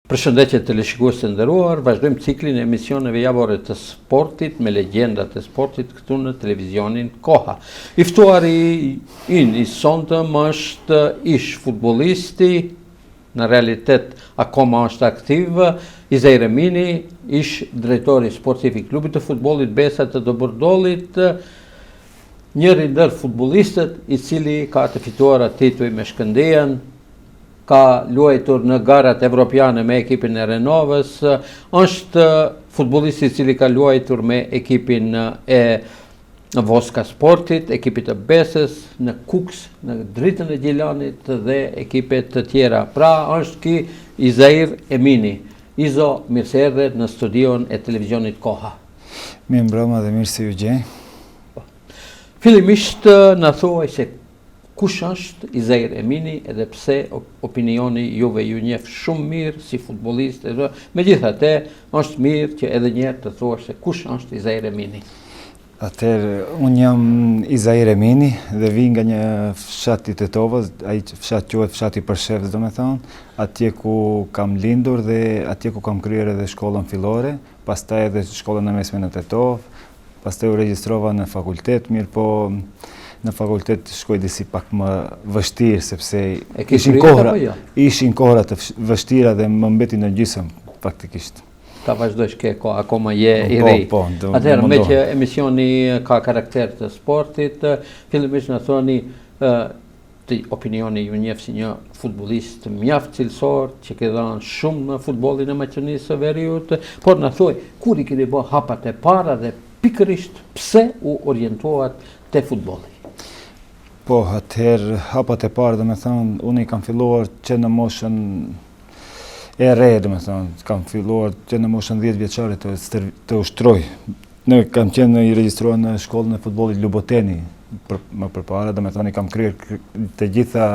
Përshëndetje teleshikues të nderuar, vazhdojmë ciklin e emisioneve javore të sportit me legjendat e sportit këtu në televizionin Koha. I ftuari ynë i sontëm është ish futbollisti, në realitet akoma është aktiv, Izair Emini, ish drejtori sportiv i klubit të futbollit Besa të Dobërdolit, njëri ndër futbollistët i cili ka të fituara tituj me Shkëndijën, ka luajtur në garat evropiane me ekipin e Renovës, është futbollisti i cili ka luajtur me ekipin e Voska Sportit, ekipit të Besës, në Kukës, në Dritën e Gjilanit dhe ekipe të tjera. Pra është ky Izair Emini. Izo, mirë se erdhe në studion e televizionit Koha. Mirëmbrëma dhe mirë se ju gjej. Po. Fillimisht na thuaj se Kush është Izair Emini edhe pse opinioni juve ju njeh shumë mirë si futbollist e megjithatë është mirë që edhe një herë të thuash se kush është Izair Emini. Atëherë, unë jam Izair Emini dhe vij nga një fshat i Tetovës, ai fshat quhet fshati Përshefc, domethënë, atje ku kam lindur dhe atje ku kam kryer edhe shkollën fillore, pastaj edhe shkollën e mesme në Tetovë, Pastaj u regjistrova në fakultet, mirëpo në fakultet shkoi disi pak më vështirë, sepse ishin kohëra, jo? ishin kohëra të vështira dhe më mbeti në gjysëm, faktikisht. Ta vazhdosh ke ko, akoma je i po, ri. Po, do, Atëherë, meqë emisioni ka karakter të sportit, fillimisht na thoni Të opinioni ju njeh si një futbollist mjaft cilësor që ke dhënë shumë në futbollin e Maqedonisë së Veriut, por na thuaj kur i keni bë hapat e para dhe pikërisht pse u orientuat te futbolli? Po, atëherë hapat e para, domethënë, unë i kam filluar që në moshën e re, domethënë, kam filluar që në moshën 10 vjeçare të, të ushtroj Në, kam qenë i regjistruar në shkollën e futbollit Luboteni për, më përpara, domethënë i kam kryer të gjitha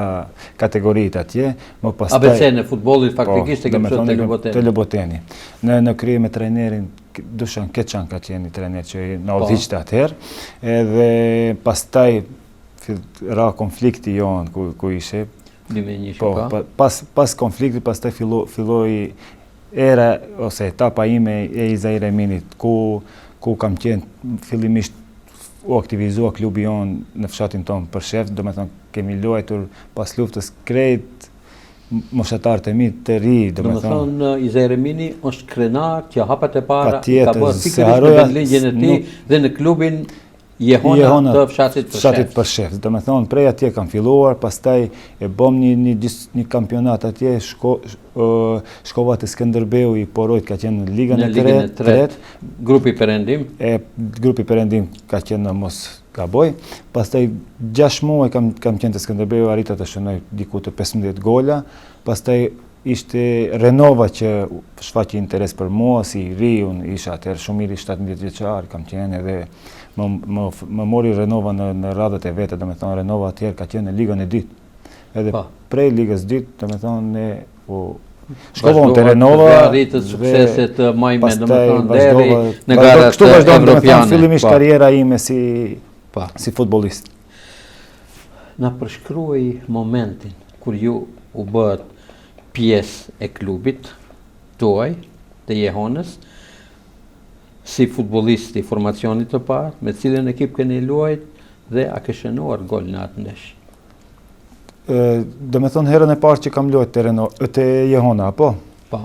kategoritë atje, më pastaj ABC-në e futbollit po, faktikisht e ke mësuar te Luboteni. Te Luboteni. Në në krye me trajnerin Dushan Keçan ka qenë trajner që na po. udhëhiqte atëherë, edhe pastaj ra konflikti jonë ku ku ishe. 2001 po, po. Pas pas konfliktit pastaj fillo filloi Era ose etapa ime e Izair Eminit, ku ku kam qenë fillimisht u aktivizua klubi jonë në fshatin tonë Përshefc, domethënë kemi luajtur pas luftës krejt moshatarët e mi të ri, domethënë. Domethënë Izair Emini është krenar që hapat e para i ka bërë pikërisht në vendlindjen e tij dhe në klubin Jehona, Jehona të fshatit Përshefc. Fshatit Përshefc. Domethënë, prej atje kam filluar, pastaj e bom një, një, një kampionat atje, shko, uh, shkova te Skënderbeu i Porojt, ka qenë në Ligën e tretë. Tret, grupi Perëndim. E, grupi Perëndim ka qenë në mos gaboj. Pastaj, 6 muaj kam, kam qenë te Skënderbeu, arrita të shënoj diku te 15 gola. Pastaj, Ishte Renova që shfaqi interes për mua, si i ri, unë isha atëherë shumë i ri, 17 vjeçar, kam qenë edhe më, më, më mori Renova në, në radhët e veta, domethënë Renova atëherë ka qenë në Ligën e dytë. Edhe pa. Po. prej Ligës dytë, domethënë ne u shkova unë te Renova dhe arritët sukseset e majme, domethënë deri në garat evropiane. Fillimisht po. karriera ime si pa. Po. si futbollist. Na përshkruaj momentin kur ju u bëtë pjesë e klubit tuaj të Jehonës, si futbollist i formacionit të parë, me cilën ekip keni luajt dhe a ke shënuar gol në atë ndeshje? Domethënë herën e parë që kam luajt te Reno, te Jehona, apo? Po.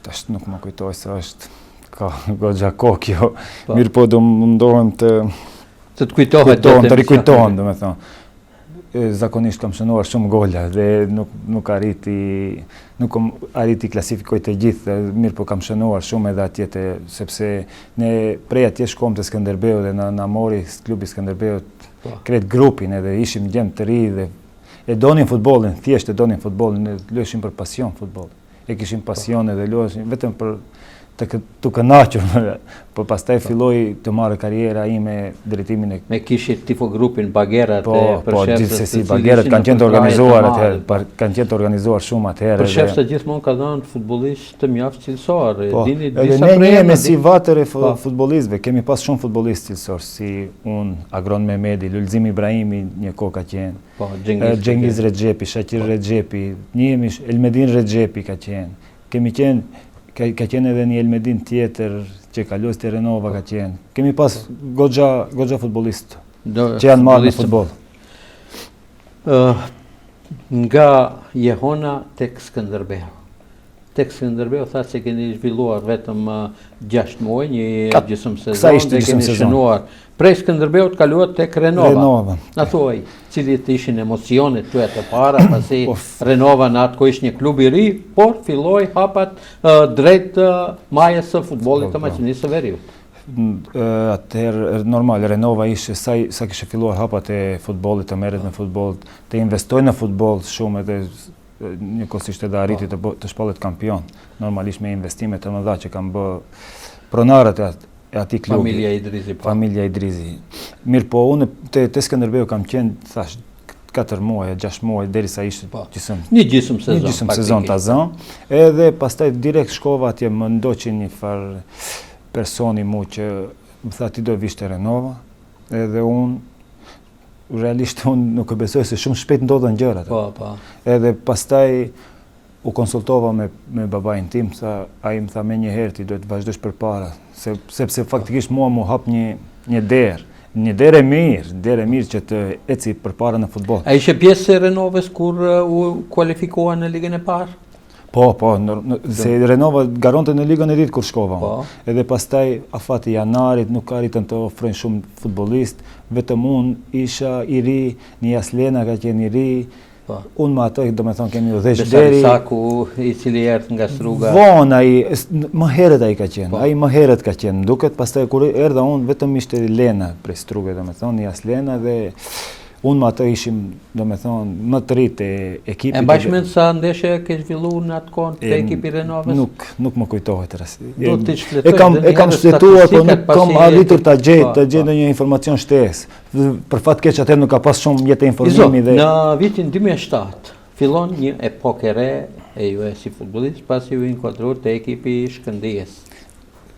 Tash nuk më kujtoj se është ka goxha kohë kjo. Po. Mirëpo do mundohem të Të të kujtohet. Kujtohem, të rikujtohem, domethënë. Zakonisht kam shënuar shumë gola dhe nuk, nuk arriti, nuk kam arriti klasifikoj të gjithë, mirëpo kam shënuar shumë edhe atje të, sepse ne prej atje shkuam te Skënderbeu dhe na, na mori klubi Skënderbeu po. krejt grupin edhe ishim djem të ri dhe e donin futbollin, thjesht e donin futbollin, ne luajshim për pasion futbollin. E kishim pasion edhe luajshim vetëm për të t'u kënaqur, po pastaj po. filloi të marrë karriera ime drejtimin e Me kishit tifo grupin Bagerat po, e po, gjithsesi Bagerat kanë qenë të organizuar atëherë, po. kanë qenë të organizuar shumë atëherë. Përshefca gjithmonë ka dhënë futbollistë të mjaft cilësor, po, dini disa prej. Ne jemi si vatër e po. futbollistëve, kemi pas shumë futbollistë cilësor, si unë, Agron Mehmedi, Lulzim Ibrahimi një kohë ka qenë. Po, Xhengiz Rexhepi, Shaqir po. Rexhepi, njihemi Elmedin Rexhepi ka qenë. Kemi qenë, ka, ka qenë edhe një Elmedin tjetër që ka lujt te Renova ka qenë. Kemi pas goxha, goxha futbollistë që janë marrë me futboll. Uh, nga Jehona tek Skënderbeu. Tek Skënderbeu tha se keni zhvilluar vetëm 6 muaj, një gjysmë sezon, dhe keni shënuar. Prej Skënderbeut kaluat tek Renova. Renova. Na thuaj, cilat ishin emocionet tuaja të para, pasi po, Renova në atë kohë ishte një klub i ri, por filloi hapat drejt majës së futbollit të po, po. Maqedonisë së Veriut. Atëherë normal Renova ishte sa sa kishte filluar hapat e futbollit, të merret me futboll, të investojë në futboll shumë edhe njëkohësisht edhe arriti të, të shpallet kampion, normalisht me investime të mëdha që kanë bë pronarët e, e atij klubi. Familja Idrizi. Po. Familja Idrizi. Mirëpo, unë te, te Skënderbeu kam qenë, thash, 4 muaj, 6 muaj, derisa ishte po. gjysëm. Një gjysëm sezon. Një gjysëm sezon ta zëmë. Edhe pastaj direkt shkova atje, më ndoqi një farë personi mu që më tha ti do vish te Renova, edhe unë realisht unë nuk e besoj se shumë shpejt ndodhën gjërat. Po, po. Edhe pastaj u konsultova me me babain tim, tha ai më tha menjëherë ti duhet të vazhdosh përpara, se sepse faktikisht mua m'u hap një një derë, një derë e mirë, derë e mirë që të eci përpara në futboll. A ishe pjesë e Renovës kur uh, u kualifikua në Ligën e Parë? Po, po, në, në, se Renova garonte në Ligën e Dytë kur shkova. Po. Edhe pastaj afati i janarit nuk arritën të ofrojnë shumë futbollistë, vetëm unë isha i ri, Nijas Lena ka qenë i ri. Po. Unë me ato, domethënë, kemi udhëheq deri. Saku, i cili erdhi nga Struga. Vonë ai, më herët ai ka qenë. Po. Ai më herët ka qenë. Më duket pastaj kur erdha unë vetëm ishte Lena prej Struge, domethënë, Nijas Lena dhe Unë me ato ishim, domethënë, më të rinjtë e ekipit. E mban mend sa ndeshje ke zhvillu në atë kohë te ekipi i Renovës? Nuk, nuk më kujtohet rasti. Do të shfletoj. E kam, e kam shfletuar, po nuk kam arritur ta gjej, po, të gjej po. ndonjë informacion shtesë. Për fat keq atëherë nuk ka pas shumë mjete informimi dhe Në vitin 2007 fillon një epokë e re e juaj si futbollist pasi u inkuadruat te ekipi i Shkëndijës.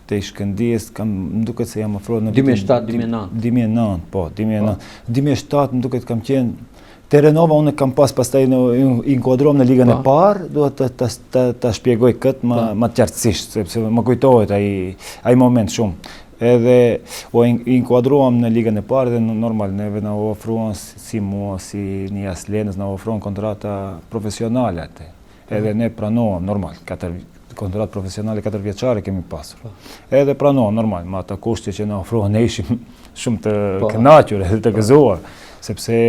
Te Shkëndijës kam më duket se jam ofruar në 2007 2009. 2009, po, 2009. 2007 më duket kam qenë te Renova unë kam pas pastaj u inkuadruam në ligën e po. parë, dua të ta ta, ta shpjegoj këtë më po. më qartësisht sepse më kujtohet ai ai moment shumë. Edhe u inkuadruam në ligën e parë dhe normal neve na u ofruan si mua, si Nijas Lenës na u ofruan kontrata profesionale atë. Edhe ne pranuam normal, katër kontratë profesionale katër vjeçare kemi pasur. Po. Edhe pranuam normal, me ato kushte që na ofruan ne ishim shumë të po. kënaqur edhe të po. gëzuar, sepse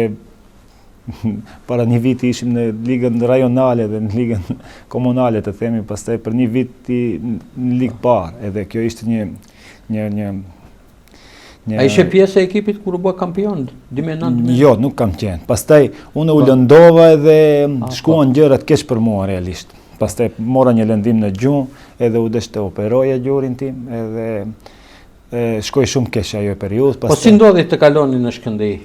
para një viti ishim në ligën rajonale dhe në ligën komunale të themi, pastaj për një vit ti në ligë parë, edhe kjo ishte një një një Një... A ishe pjesë e ekipit kur u bë kampion 2009? Jo, nuk kam qenë. Pastaj unë u po. lëndova edhe ah, shkuan po. gjërat keq për mua realisht. Pastaj mora një lëndim në gju, edhe u desh të operoja gjurin tim, edhe e, shkoi shumë keq ajo periudhë. Pastaj... Po si ndodhi të kaloni në Shkëndijë?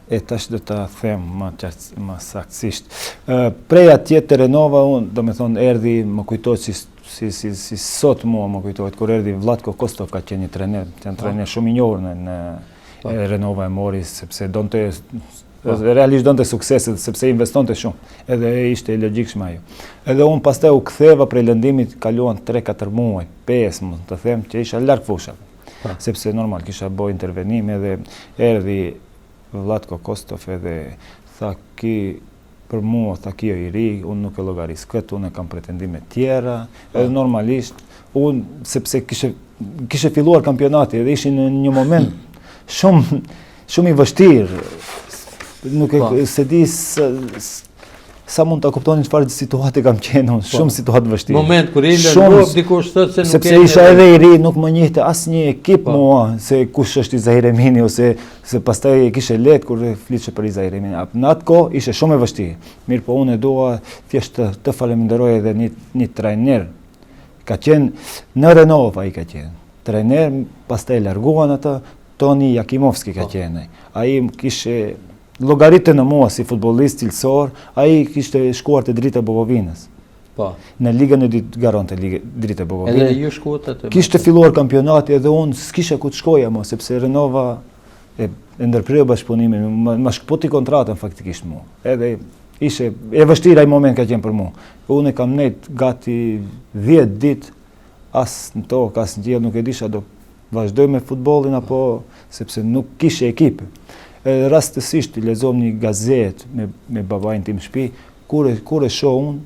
E tash do ta them më qartë, më saktësisht. Prej atje te Renova unë, domethënë erdhi, më kujtohet si si si si sot mua më kujtohet kur erdhi Vlatko Kostov ka qenë një trener, qenë po. trener shumë i njohur në në po. Renova e mori sepse donte po. realisht donte sukseset sepse investonte shumë. Edhe ishte e logjikshme ajo. Edhe unë pastaj u ktheva prej lëndimit, kaluan 3-4 muaj, 5 mund të them që isha larg fushave. Sepse normal kisha bë intervenim edhe erdhi Vlatko Kostov edhe tha ki për mua tha ky o i ri, unë nuk e llogaris këtë, unë kam pretendime tjera, edhe normalisht, unë, sepse kishe, kishe filluar kampionati edhe ishin në një moment shumë, shumë i vështirë, nuk e, po. se di sa, sa mund ta kuptoni çfarë situate kam qenë unë, po. shumë situatë vështirë. Moment kur i lëndove dikush thotë se nuk sepse isha edhe i ri, nuk më njihte asnjë ekip po. mua se kush është Izair Emini ose se pastaj e kishe lehtë kur flisje për Izair Emini. Në atë kohë ishte shumë e vështirë. Mirëpo unë e dua thjesht të, të falenderoj edhe një një trajner. Ka qenë në Renova ai ka qenë. Trajner, pastaj e larguan atë, Toni Jakimovski ka po. qenë. Ai kishte llogaritë në mua si futbollist cilësor, ai kishte shkuar te Drita e Bogovinës. Po. Në ligën e dytë garonte Liga Drita e Bogovinës. Edhe ju shkuat aty. Kishte filluar kampionati edhe unë s'kisha ku të shkoja më, sepse Renova e, e ndërpreu bashkëpunimin, më, më shkëputi kontratën faktikisht mua. Edhe. Ishe, e vështirë ai moment ka qenë për mu. Unë kam nejt gati 10 ditë, as në tokë, as në qiell, nuk e disha do vazhdoj me futbollin apo sepse nuk kishe ekip. E, rastësisht lexova një gazetë me, me babain tim shpi, kur e, kur e shoh unë,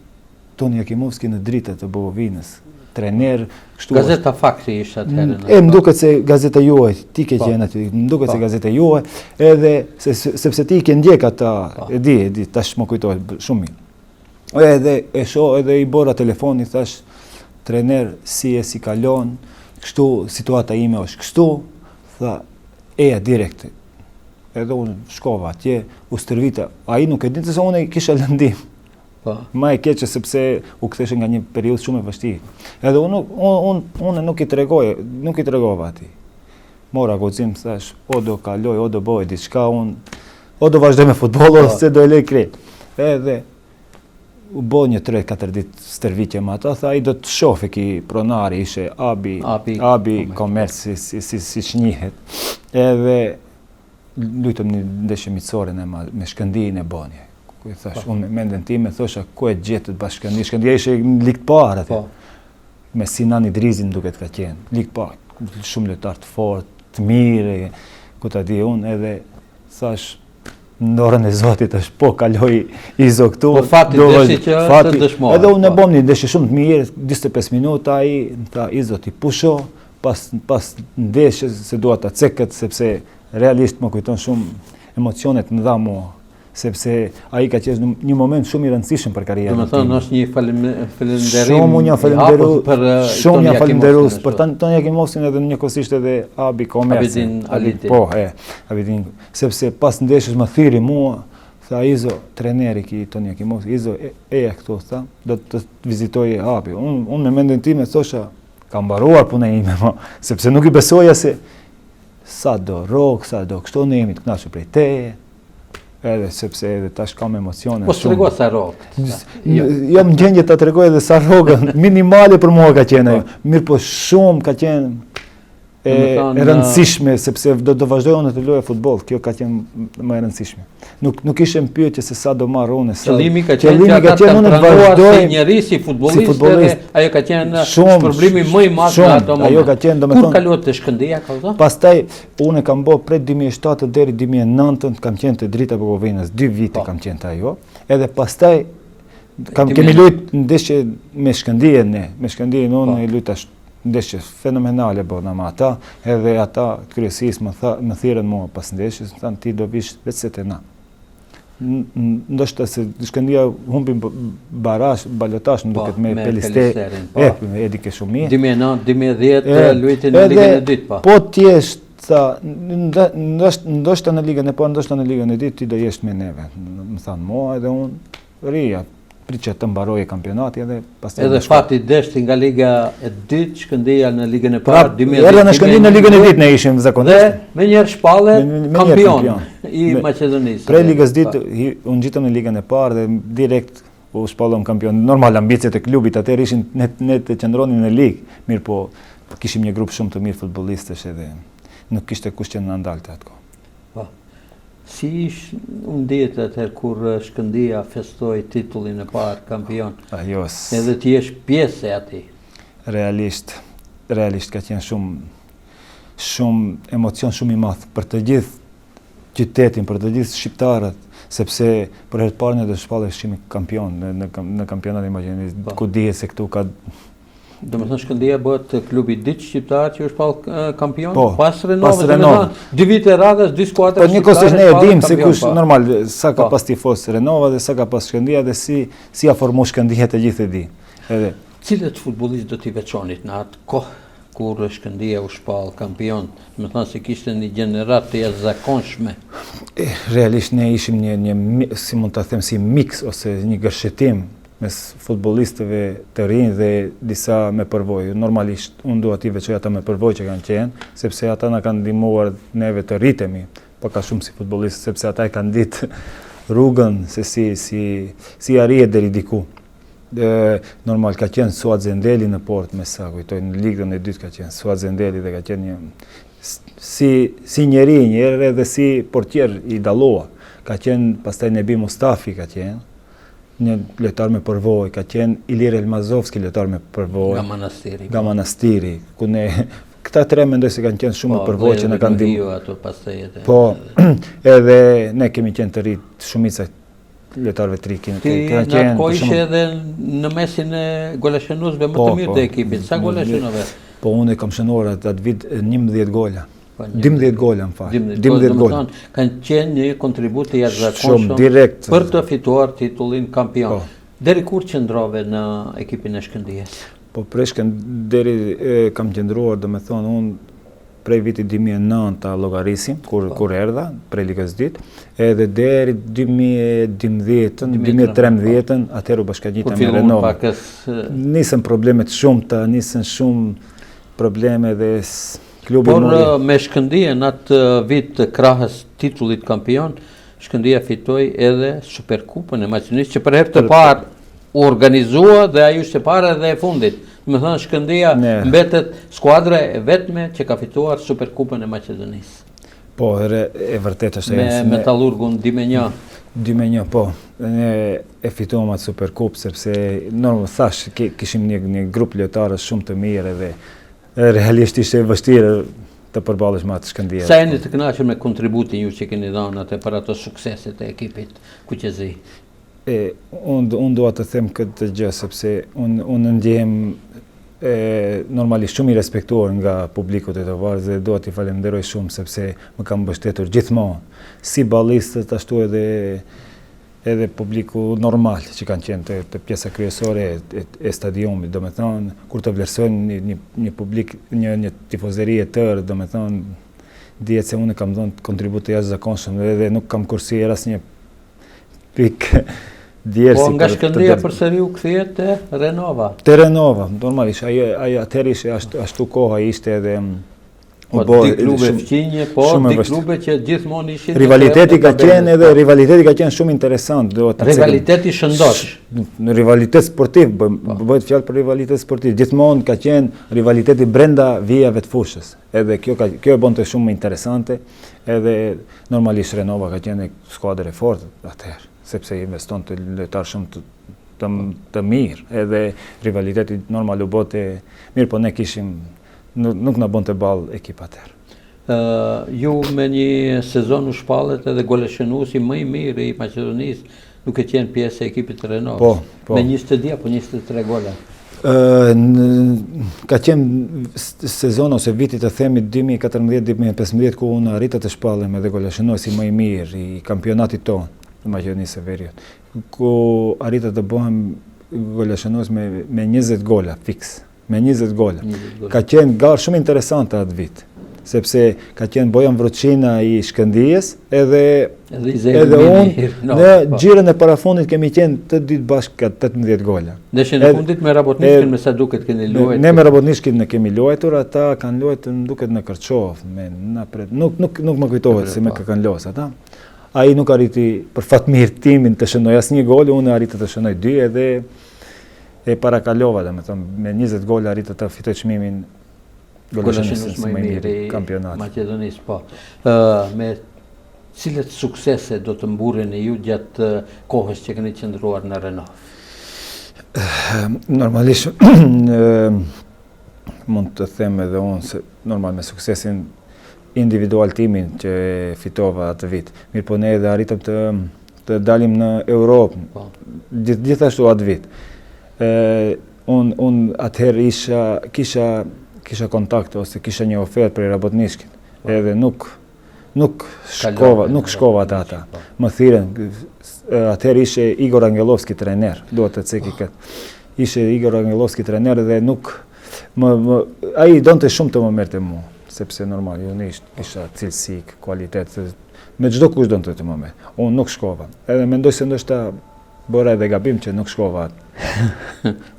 Toni Jakimovski në Drita të Bogovinës, trener, kështu. Gazeta Fakti ishte atëherë. E më duket se gazeta juaj, ti ke po. qenë aty, më duket se po. gazeta juaj, edhe se, sepse ti ke ndjek ata, po. e di, e di, tash më kujtohet shumë mirë. Edhe e shoh edhe i bora telefon i thash trener si e si kalon, kështu situata ime është kështu, tha eja direkt. Edhe unë shkova atje, u stërvita. Ai nuk e dinte se unë kisha lëndim. Po. Ma e keqe sepse u ktheshe nga një periudhë shumë e vështirë. Edhe unë unë unë unë nuk i tregoj, nuk i tregova atij. Mora guxim, thash, o do kaloj, o do bëj diçka, unë o do vazhdoj me futboll, po. ose do e lej krejt. Edhe u bë një 3-4 ditë stërvitje me ata, tha ai do të shohë ki pronari ishe Abi, Abi, Abi Komerc si si si, si njihet. Edhe lujtëm një ndeshje miqësore me me Shkëndijën e Bonje. Ku i thash, po. unë me mendjen time thosha ku e gjetët bash Shkëndijën, Shkëndija ishe në ligë të parë aty. Po. Me Sinan Idrizin duket ka qenë, ligë të parë, shumë lojtarë të fortë, të mirë, ku ta di unë edhe thash në dorën e Zotit është po kaloi Izo këtu. Po fati deshi që fati, të dëshmohet. Edhe unë e po. bom një ndeshje shumë të mirë, 45 minuta ai më tha Izo ti pusho, pas pas ndeshjes se dua ta cek këtë sepse realisht më kujton shumë emocionet më dha mua sepse ai ka qenë një moment shumë i rëndësishëm për karrierën. Domethënë është një falënderim. Shumë unë jam falënderu për eh, shumë jam falënderues për Toni Jakimovskin edhe njëkohësisht edhe Abi Komercin. Abidin Aliti. Po, e, Abidin, sepse pas ndeshjes më thirri mua, tha Izo, treneri ki Toni Jakimovski, Izo, e, eja këtu, tha, do të vizitoj Abi. Unë unë me mendjen time thosha, ka mbaruar puna ime, ma, sepse nuk i besoja se sa do rrogë, sa do kështu, ne jemi të kënaqur prej teje, edhe sepse edhe tash kam emocione Po s'trego sa rrogë. Jo. Jam në gjendje ta tregoj edhe sa rrogë minimale për mua ka qenë ajo. Po. Mirëpo shumë ka qenë e, e rëndësishme sepse do të vazhdoj unë të luaj futboll. Kjo ka qenë më e rëndësishme. Nuk nuk ishte në pyetje se sa do marr unë, sa Qëllimi ka qenë që ata të unë vazhdoj si njeri si futbollist, si futbollist. Edhe ajo ka qenë shpërblimi më i madh në ato moment. Ajo ka qenë domethënë Kur kaluat te Shkëndija, kallzo? Pastaj unë kam bë prej 2007 deri 2009 kam qenë te Drita Bogovinës, dy vite po. kam qenë te ajo. Edhe pastaj kam kemi lujt ndeshje me Shkëndijën ne, me Shkëndijën unë po. lujta ndeshje fenomenale bona me ata, edhe ata të kryesisë më, tha, më thirrën mua pas ndeshjes, më thanë ti do vish veç se te na. Ndoshta se Shkëndija humbi barazh, balotazh, më po, duket me, me Pelister, po. e, e di ke shumë mirë. 2009, 2010, luajti në Ligën e dytë, po. Po ti jesh, tha, ndoshta në Ligën e parë, ndoshta në Ligën e dytë, ti do jesh me neve. Më thanë mua edhe unë, Rija, prit që të mbarojë kampionati edhe pastaj. Edhe fati deshti nga Liga e dytë, Shkëndija në Ligën e parë, 2010. Erdha në Shkëndijë në Ligën e dytë ne ishim zakonisht. Dhe menjëherë shpallet kampion i Maqedonisë. Prej Ligës dytë u ngjitëm në Ligën e parë dhe direkt u shpallëm kampion. Normal ambiciet e klubit atëherë ishin ne, ne të qëndronim në ligë, mirëpo kishim një grup shumë të mirë futbollistësh edhe nuk kishte kush që na ndalte atë kohë. Po. Si ish u ndjetë atëherë kur Shkëndija festoi titullin e parë kampion? Ajo. Edhe ti jesh pjesë e atij. Realisht, realisht ka qenë shumë shumë emocion shumë i madh për të gjithë qytetin, për të gjithë shqiptarët, sepse për herë të parë ne do shpalleshim kampion në në, në kampionatin e Maqedonisë, po. ku dihet se këtu ka Domethënë Shkëndija bëhet klubi i dytë shqiptar që u shpall kampion, po, pas Renovës, pas Renovës. Dy vite radhës, dy skuadra po, shqiptare. Po ne e dimë se kush po. normal sa ka po. pas tifoz Renova dhe sa ka pas Shkëndija dhe si si a formu Shkëndija të gjithë e di. Edhe cilët futbollistë do t'i veçonit në atë kohë kur Shkëndija u shpall kampion, domethënë se kishte një gjeneratë të jashtëzakonshme. Realisht ne ishim një një si mund ta them si mix ose një gërshetim mes futbollistëve të rinj dhe disa me përvojë. Normalisht, unë dua t'i veçoj ata me përvojë që kanë qenë, sepse ata na kanë ndihmuar neve të rritemi, pak a shumë si futbollistë, sepse ata e kanë ditë rrugën se si si si arrihet deri diku. Dhe normal ka qenë Suat Zendeli në portë me sa kujtoj në ligën e dytë ka qenë Suat Zendeli dhe ka qenë një si si njeri një herë edhe si portier i dalluar. Ka qenë pastaj Nebi Mustafi ka qenë. një lojtar me përvojë, ka qenë Ilir Elmazovski lojtar me përvojë. Nga Manastiri. Nga Manastiri, ku ne këta tre mendoj se kanë qenë shumë me po, përvojë që na kanë ndihmuar. Ato pastaj edhe. Po, edhe ne kemi qenë të ri shumica lojtarëve të ri kemi qenë. Ti në atë kohë ishe edhe në mesin e golashënuesve më po, të mirë po, të ekipit. Sa gola shënove? Po unë kam shënuar atë vit 11 gola. 12 po, gola, më fal. 12 gola. Kanë qenë një kontribut i jashtëzakonshëm direkt për të fituar titullin kampion. Po. Deri kur qëndrove në ekipin e Shkëndijës? Po prej Shkënd deri e, kam qëndruar, domethënë unë prej vitit 2009 ta llogarisim kur po. kur erdha prej Ligës dytë, edhe deri 2012-ën, 2013-ën, atëherë u bashkangjita me Renovën. Pakës... Nisën problemet shumta, nisën shumë probleme dhe klubi Por mori... me Shkëndijën atë vit krahas titullit kampion, Shkëndija fitoi edhe Superkupën e Maqedonisë që për herë të parë u organizua dhe ajo ishte e para dhe e fundit. Domethënë Shkëndija mbetet skuadra e vetme që ka fituar Superkupën e Maqedonisë. Po, e, e vërtetë është. Me Metallurgun 2 me 1. 2 me 1, po. Ne e fituam atë Superkupë, sepse, normal, thash, kishim një, një grup lojtarësh shumë të mirë edhe realisht ishte e vështirë të përballesh me atë Shkëndijën. Sa jeni të kënaqur me kontributin ju që keni dhënë atë për ato sukseset e ekipit kuqezi? E, unë un dua të them këtë gjë, sepse unë un ndjehem e, normalisht shumë i respektuar nga publiku tetovar dhe dua t'i falenderoj shumë sepse më kanë mbështetur gjithmonë, si ballistët ashtu edhe edhe publiku normal që kanë qenë te, te pjesa kryesore e, e, e stadiumit, domethënë, kur të vlerësojnë një, një, një publik, një, një tifozeri e tërë, domethënë, dihet se unë kam dhënë kontribut të jashtëzakonshëm dhe, dhe nuk kam kursyer asnjë pikë djersi. Po nga Shkëndija përsëri u kthyet te Renova. Te Renova, normalisht, ajo ajo atëherë ishte ashtu, ashtu koha ishte edhe Po, po dy klube fqinje, po dy klube që gjithmonë ishin Rivaliteti ka qenë edhe rivaliteti ka qenë shumë interesant, do të Rivalitet i shëndosh. Në rivalitet sportiv, po. bëhet fjalë për rivalitet sportiv. Gjithmonë ka qenë rivaliteti brenda vijave të fushës. Edhe kjo ka kjo e bënte shumë interesante, edhe normalisht Renova ka qenë skuadër e fortë atëherë, sepse investonte lojtarë shumë të të, të mirë, edhe rivaliteti normal u bëte mirë, po ne kishim Nuk, nuk na bënte ballë ekip atëherë. Uh, ju me një sezon u shpallet edhe golashënuesi më i mirë i Maqedonisë, duke qenë pjesë e ekipit të Renovës. Po, po. Me 22 apo 23 gola. Uh, ka qenë sezon ose viti të themi 2014-2015 ku unë arrita të shpallem edhe golashënuesi më i mirë i kampionatit tonë në Maqedonisë së Veriut, ku arrita të bëhem golashënues me me 20 gola fiks. me 20 gola. Ka qenë garë shumë interesante atë vit, sepse ka qenë Bojan Vruçina i Shkëndijës, edhe, edhe unë në po. xhiron e parafundit kemi qenë të dytë bashkë ka 18 gola. Ndeshjen e fundit me Rabotniçkin me sa duket keni luajtur. Ne me Rabotniçkin ne kemi luajtur, ata kanë luajtur më duket në Kërçovë, me Napred, nuk nuk nuk më kujtohet se me po. kë kanë luajtur ata. Ai nuk arriti për fat mirë timin të shënoj asnjë gol, unë arrita të shënoj dy edhe E parakalova, domethënë, me 20 gola arrita të fitoj çmimin golashënues më i mirë i kampionatit. Maqedonisë, po. Ë me cilët suksese do të mburreni ju gjatë kohës që keni qëndruar në Renovë? Normalisht mund të them edhe unë se normal me suksesin individual timin që fitova atë vit. Mirëpo ne edhe arritëm të të dalim në Europë, po. gjithashtu atë vit. E, unë un atëherë isha, kisha, kisha kontakt ose kisha një ofertë prej Rabotniçkit, po. edhe nuk, nuk shkova, nuk shkova te ata. Po. Më thirrën, atëherë ishe Igor Angelovski trener, duhet të ceki po. këtë. Ishe Igor Angelovski trener dhe nuk, më, më, ai donte shumë të më merrte mua, sepse normal, unë isha cilësi, kualitet, Me çdo kusht donte të më merrte. Unë nuk shkova. Edhe mendoj se ndoshta bëra edhe gabim që nuk shkova.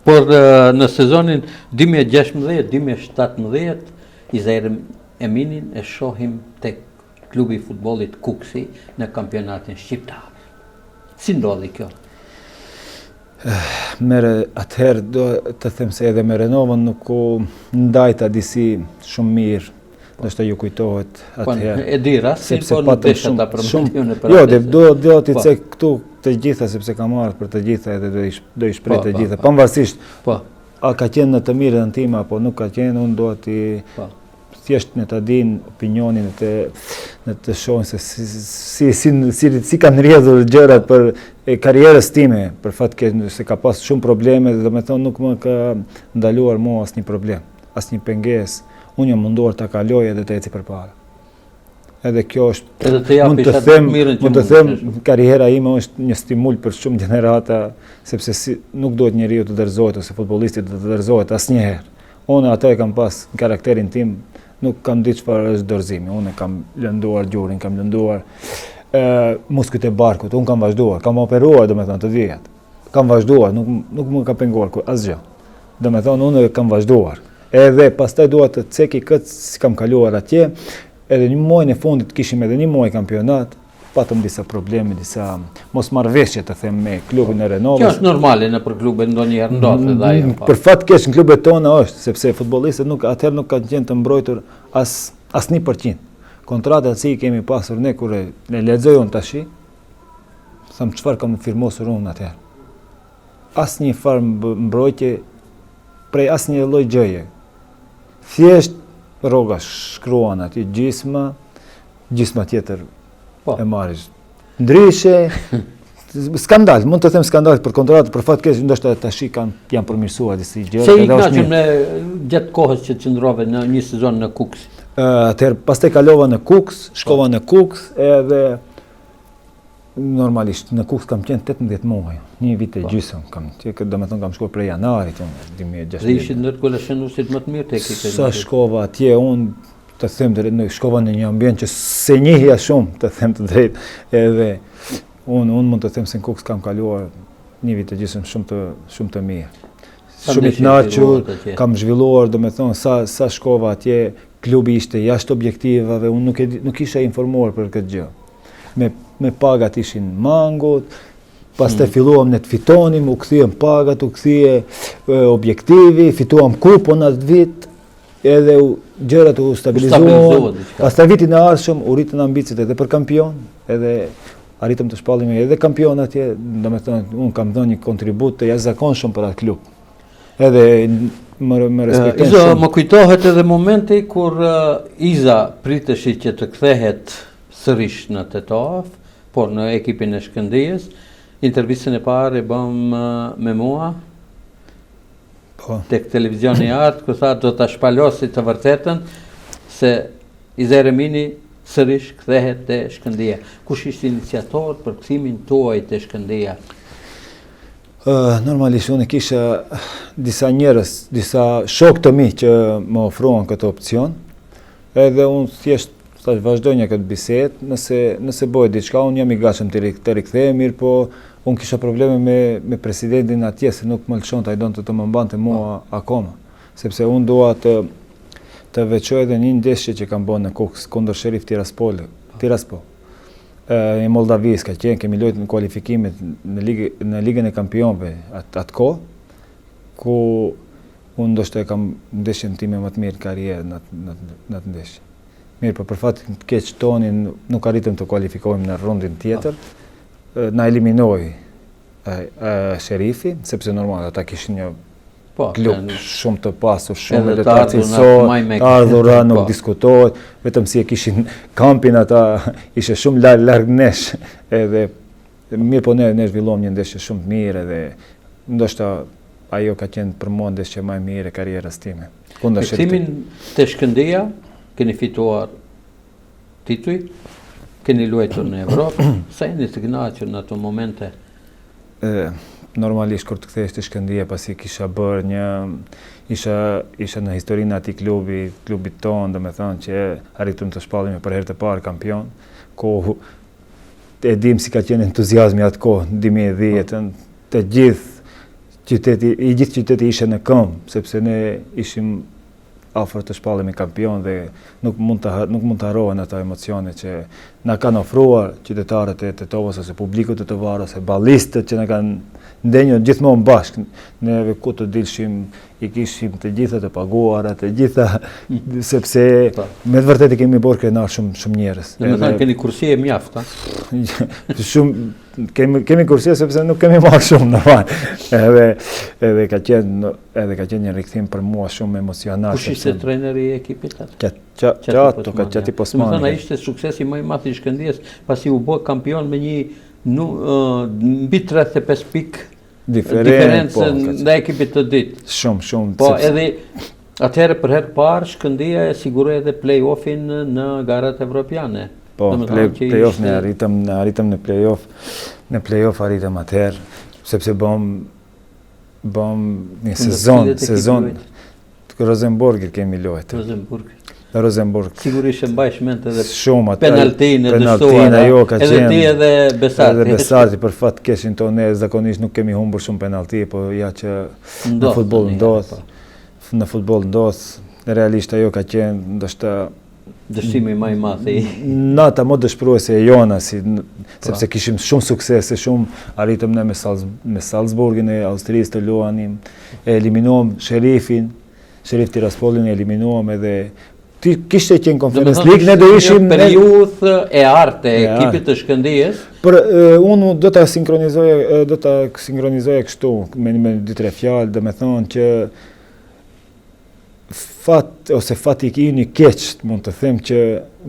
Por në sezonin 2016-2017 Izair Eminin e shohim tek klubi i futbollit Kukësi në kampionatin shqiptar. Si ndodhi kjo? Mere, atëherë do të them se edhe me Renovën nuk u ndajta disi shumë mirë, ndoshta ju kujtohet po, atëherë. E di rastin, po nuk desha ta përmend unë për Jo, do do t'i po. cek këtu. të gjitha sepse kam ardhur për të gjitha edhe do i do i shpreh po, të po, gjitha. Po. Pavarësisht po. a ka qenë në të mirën time apo nuk ka qenë, unë dua t'i po. thjesht në ta dinë opinionin të në të shohin se si si si si, si kanë rrjedhur gjërat për e karrierës time, për fat keq se ka pas shumë probleme dhe domethënë nuk më ka ndaluar mua asnjë problem, asnjë pengesë. Unë jam munduar ta kaloj edhe të eci përpara. Edhe kjo është edhe të mund të them, mund të them karriera ime është një stimul për shumë gjenerata sepse si, nuk duhet njeriu të dorëzohet ose futbollisti të dorëzohet asnjëherë. Unë atë e kam pas në karakterin tim, nuk kam ditë çfarë është dorëzimi. Unë kam lënduar gjurin, kam lënduar ë muskujt e barkut, unë kam vazhduar, kam operuar domethënë të dyjat. Kam vazhduar, nuk nuk më ka penguar kur asgjë. Domethënë unë kam vazhduar. Edhe pastaj dua të ceki këtë si kam kaluar atje, edhe një muajin e fundit kishim edhe një muaj kampionat, patëm disa probleme, disa mosmarrëveshje të them me klubin e Renovës. Kjo është normale nëpër klube ndonjëherë ndodh edhe ajo. Po. Për fat keq në klubet tona është, sepse futbollistët nuk atëherë nuk kanë qenë të mbrojtur as as 1%. Kontratat si i kemi pasur ne kur e, e lexoj unë tashi, them çfarë kam firmosur unë atëherë. Asnjë farë mbrojtje prej asnjë lloj gjëje. Thjesht rroga shkruan aty gjysma, gjysma tjetër po. e marrësh. Ndryshe, skandal, mund të them skandal për kontratë, për fat keq ndoshta tashi kanë janë përmirësuar disi gjëra. Sa i kënaqur me gjatë kohës që qëndrove në një sezon në Kukës. Atëherë pastaj kalova në Kukës, shkova po. në Kukës edhe Normalisht, në Kukës kam qenë 18 muaj, një vit e po. gjysmë kam qenë, domethënë kam shkuar prej janarit, unë, 2016. Dhe ishit ndër golashënuesit më të mirë të ekipit. Sa shkova atje, unë, të them të drejtë, shkova në një ambient që s'e njihja shumë, të them të drejtë, edhe unë, unë mund të them se në Kukës kam kaluar një vit e gjysmë shumë të, shumë të mirë. Shumë i kënaqur, kam zhvilluar, domethënë, sa, sa shkova atje, klubi ishte jashtë objektivave, unë nuk, e, nuk isha informuar për këtë gjë. me, me pagat ishin mangut, pastaj hmm. filluam ne të fitonim, u kthyen pagat, u kthye objektivi, fituam kupën atë vit, edhe u, gjërat u stabilizuan. Pastaj vitin e ardhshëm u rritën ambiciet edhe për kampion, edhe arritëm të shpallemi edhe kampion atje, domethënë unë kam dhënë një kontribut të jashtëzakonshëm për atë klub. Edhe më më respektojnë Iza, shumë. Më kujtohet edhe momenti kur Iza pritej që të kthehet sërish në Tetovë, por në ekipin e Shkëndijës. Intervistën e parë e bëmë me mua. Po. Tek televizioni i artë, ku tha do ta shpalosi të vërtetën se Izair Emini sërish kthehet te Shkëndija. Kush ishte iniciator për kthimin tuaj te Shkëndija? Uh, normalisht unë kisha disa njerëz, disa shokë të mi që më ofruan këtë opcion. Edhe unë thjesht thash vazhdojmë këtë bisedë, nëse nëse bëhet diçka unë jam i gatshëm të rik, të rikthehem, mirëpo unë kisha probleme me me presidentin atje se nuk më lëshonte, ai donte të më mbante mua po. akoma, sepse unë dua të të veçoj edhe një ndeshje që kam bërë në Kukës kundër Sheriff Tiraspol, Tiraspol. E Moldavisë ka qenë, kemi luajtur në kualifikimet në ligë në Ligën e Kampionëve atë atë kohë ku unë ndoshta e kam ndeshjen time më të mirë në karrierë në në në atë ndeshje. Mirëpo për fat të keq tonin nuk arritëm të kualifikohemi në rundin tjetër. Na eliminoi Sherifi, sepse normal ata kishin një po, klub shumë të pasur, shumë të cilësor, të ardhura nuk po. diskutohet, vetëm si e kishin kampin ata ishte shumë larg larg nesh, edhe mirëpo ne ne zhvilluam një ndeshje shumë të mirë edhe ndoshta ajo ka qenë për mua ndeshja më e mirë e karrierës time. Kundër Kthimin te Shkëndija, keni fituar tituj, keni luajtur në Evropë, sa jeni të kënaqur në ato momente? E, normalisht kur të kthehesh te Shkëndija pasi kisha bërë një isha isha në historinë e atij klubi, klubit tonë, domethënë që arritëm të shpallemi për herë të parë kampion, ku e dim si ka qenë entuziazmi atë kohë, në 2010-ën, të gjithë qyteti, i gjithë qyteti ishte në këmbë, sepse ne ishim afër të shpallemi kampion dhe nuk mund të nuk mund të harrohen ato emocione që na kanë ofruar qytetarët e Tetovës ose publiku tetovar ose ballistët që na kanë ndenjur gjithmonë bashkë. Neve ku të dilshim i kishim të gjitha të paguara, të gjitha sepse po. me të vërtetë kemi bërë krenar shumë shumë njerëz. Domethënë keni kursye mjaft, a? shumë kemi kemi kursye sepse nuk kemi marrë shumë normal. Edhe edhe ka qenë edhe ka qenë një rikthim për mua shumë emocional. Kush ishte trajneri i ekipit atë? Qato, ka Qatip Osmani. Domethënë ai ishte suksesi më i madh i Shkëndijës, pasi u bë kampion me një nu, mbi 35 pikë diferencë po, ndaj ekipit të dytë. Shumë, shumë. Po edhe atëherë për herë të parë Shkëndija e siguroi edhe play-offin në garat evropiane. Po, play, play-off ne arritëm, ne arritëm në play-off, në play-off arritëm atëherë, sepse bëm bëm një sezon, sezon Rosenborg kemi luajtur. Rosenborg. Rosenborg. Sigurisht e mbajsh mend edhe shumë atë penaltinë e dështuar. Ajo ka qenë. Edhe ti edhe Besarti. Edhe Besarti për fat të keqin tonë ne zakonisht nuk kemi humbur shumë penalti, po ja që në futboll ndodh. Po. Në futboll ndodh. Realisht ajo ka qenë ndoshta dështimi më i madh i nata më dëshpëruese e jona si po. sepse kishim shumë suksese, shumë arritëm ne me Salz, me Salzburgin e Austrisë të luanim, e eliminuam Sherifin, Sherif Tiraspolin e eliminuam edhe ti kishte qenë Conference League, ne do ishim në periudhë e artë e ekipit të Shkëndijës. Por unë do ta sinkronizoj do ta sinkronizoj kështu me me dy tre fjalë, domethënë që fat ose fati i keq, mund të them që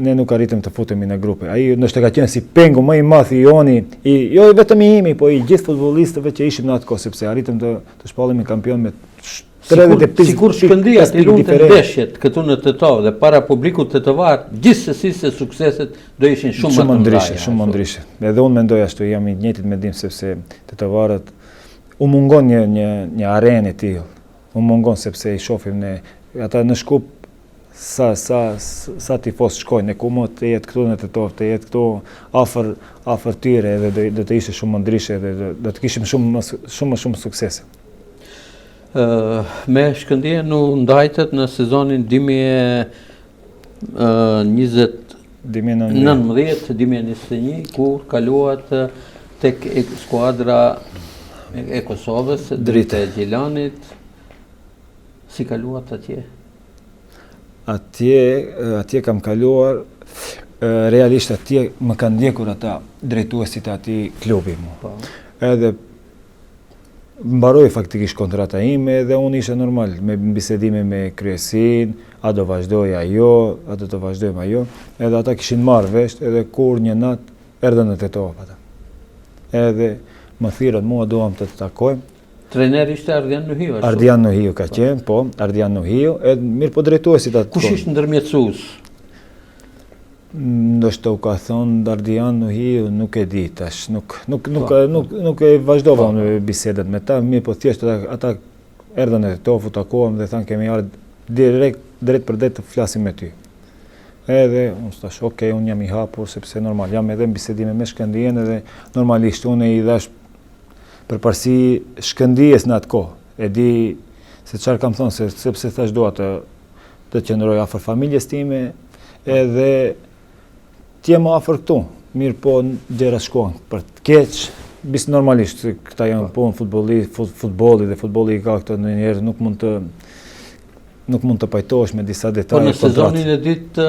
ne nuk arritëm të futemi në grupe. Ai ndoshta ka qenë si pengu më i madh i joni, i jo vetëm i imi, po i gjithë futbollistëve që ishim në atë kohë, sepse arritëm të të shpallemi kampion me 35 Sikur Shkëndija të luante ndeshjet këtu në Tetovë dhe para publikut tetovar, gjithsesi se sukseset do ishin shumë, shumë më ndryshe, shumë më ndryshe. Edhe unë mendoj ashtu, jam i njëjtit mendim sepse tetovarët u mungon një një një arenë e tillë. U mungon sepse i shohim ne ata në Shkup sa sa sa tifoz shkojnë e ku më të jetë këtu në Tetovë, të jetë këtu afër afër tyre edhe do, do të ishte shumë më ndryshe edhe do, do të kishim shumë më shumë më shumë suksese. Ë me Shkëndijën u ndajtët në sezonin 2020 2019 2021 kur kaluat tek skuadra e Kosovës, Drita e Gjilanit. Si kaluat atje? Atje, atje kam kaluar, realisht atje më kanë ndjekur ata drejtuesit e atij klubi mu. Po. Edhe mbaroi faktikisht kontrata ime dhe unë isha normal me bisedime me kryesinë, a do vazhdoj a jo, a do të vazhdojmë a jo, edhe ata kishin marrë vesh edhe kur një natë erdhën në Tetovë ata. Edhe më thirrën mua, duam të të takojmë. Trajner ishte Ardian Nuhiu, ashtu? Ardian Nuhiu ka qenë, po, Ardian Nuhiu, edhe mirëpo drejtuesit atë. Kush ishte ndërmjetësues? Ndoshta u ka thonë Ardian Nuhiu, nuk e di tash, nuk nuk nuk po. nuk nuk e vazhdova po. unë bisedat me ta, mirëpo thjesht ata ata erdhën në Tetovë, u takuam dhe thanë kemi ardhur direkt drejtpërdrejt të flasim me ty. Edhe unë thash, ok, unë jam i hapur sepse normal jam edhe në bisedime me Shkëndijën edhe normalisht unë i dhash përparësi Shkëndijës në atë kohë. E di se çfarë kam thonë, se sepse thash dua të të qëndroj afër familjes time edhe të jem afër këtu. Mirëpo gjërat shkuan për të keq, bis normalisht këta janë po. punë futbolli, futbolli dhe futbolli i ka këto ndonjëherë nuk mund të nuk mund të pajtohesh me disa detaje. Po në sezonin e dytë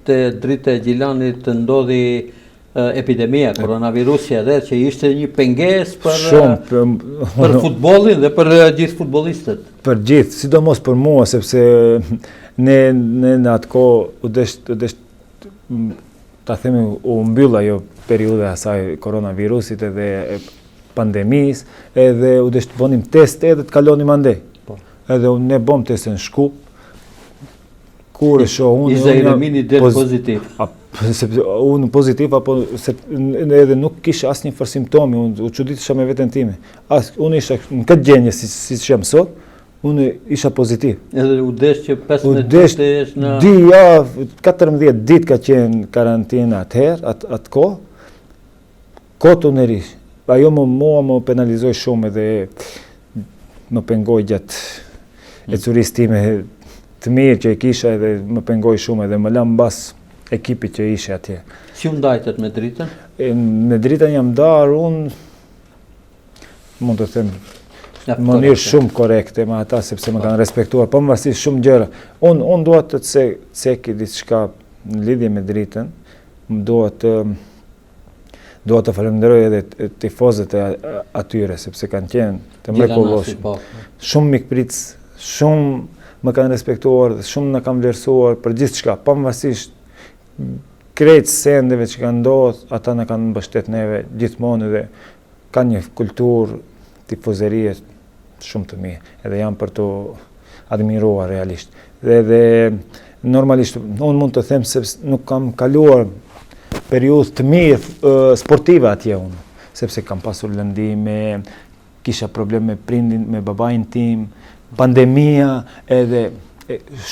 te Drita e Gjilanit ndodhi epidemia, koronavirusi edhe që ishte një pengesë për shumë për, për futbollin dhe për gjithë futbollistët. Për gjithë, sidomos për mua sepse ne ne në atë kohë u desh u desh ta themi u mbyll ajo periudha e asaj koronavirusit edhe e pandemisë, edhe u desh të bënim teste edhe të kalonim andej. Po. Edhe ne bëm teste në Shkup, Kur e shoh unë... Izair Emini del pozitiv. A, sepse unë pozitiv, apo se edhe nuk kisha asnjë farë simptomi, unë u çuditesha me veten time. As, unë isha në këtë gjendje si, si që jam sot, unë isha pozitiv. Edhe u desh që 15 ditë të jesh në... Dy javë, 14 ditë ka qenë karantinë atëherë, atë at kohë, Kot unë ri. Ajo më mua më penalizoi shumë edhe më pengoi gjatë mm. ecurisë time të mirë që e kisha edhe më pengoi shumë edhe më la mbas ekipit që ishe atje. Si u ndajtët me Dritën? E, me Dritën jam ndarë unë, mund të them, në mënyrë shumë korrekte me ata, sepse më po. kanë respektuar, pavarësisht shumë gjëra. Unë, unë dua të ceki diçka në lidhje me Dritën, më dua të dua të falenderoj edhe tifozët e atyre, sepse kanë qenë të mrekullueshëm. Po. Shumë mikpritës, shumë më kanë respektuar dhe shumë na kanë vlerësuar për gjithçka, pavarësisht krejt sendeve që kanë ndodhur, ata na kanë mbështet neve gjithmonë dhe kanë një kulturë tifozerie shumë të mirë, edhe janë për të admiruar realisht. Dhe, dhe normalisht, unë mund të them se nuk kam kaluar periudhë të mirë sportive atje unë, sepse kam pasur lëndime, kisha problem me prindin, me babain tim, pandemia, edhe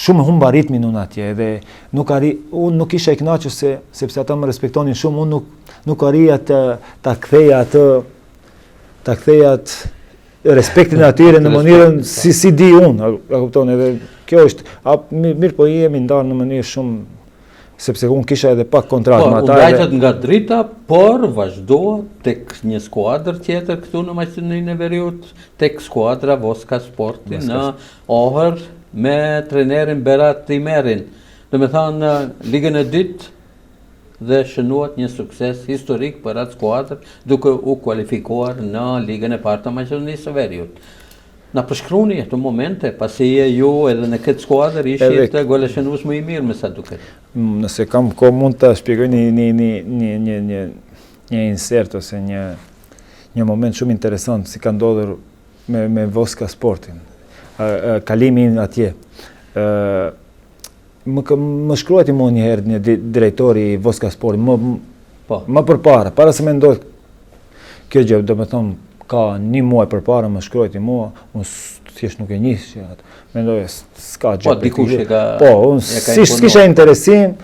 shumë humba ritmin unë atje, edhe nuk arri, unë nuk isha i kënaqur se sepse ata më respektonin shumë, unë nuk nuk arrija të ta ktheja atë ta ktheja atë respektin e atyre në mënyrën po. si si di unë, a, a kupton edhe kjo është, a, mirë po jemi ndarë në mënyrë shumë sepse unë kisha edhe pak kontratë po, me ata. Po, u ndajtët nga Drita, por vazhduat tek një skuadër tjetër këtu në Maqedoninë e Veriut, tek skuadra Voska Sporti në Ohër me trenerin Berat Imerin. Domethënë në Ligën e Dytë dhe shënuat një sukses historik për atë skuadër duke u kualifikuar në Ligën e Parë të Maqedonisë së Veriut. Na përshkruani ato momente, pasi ju edhe në këtë skuadër ishit edhe... golashënues më i mirë me sa duket. Nëse kam kohë mund të shpjegoj një një një një një një një insert ose një një moment shumë interesant si ka ndodhur me me Voska Sportin. Kalimi im atje. Ë më më shkruajti mua një herë një drejtori i Voska Sportit, më po. më përpara, para se me ndodh kjo gjë, domethënë ka një muaj përpara më shkruajti mua, unë thjesht nuk e njihsha atë. Mendoja s'ka gjë. Po dikush e ka Po, unë si s'kisha interesim,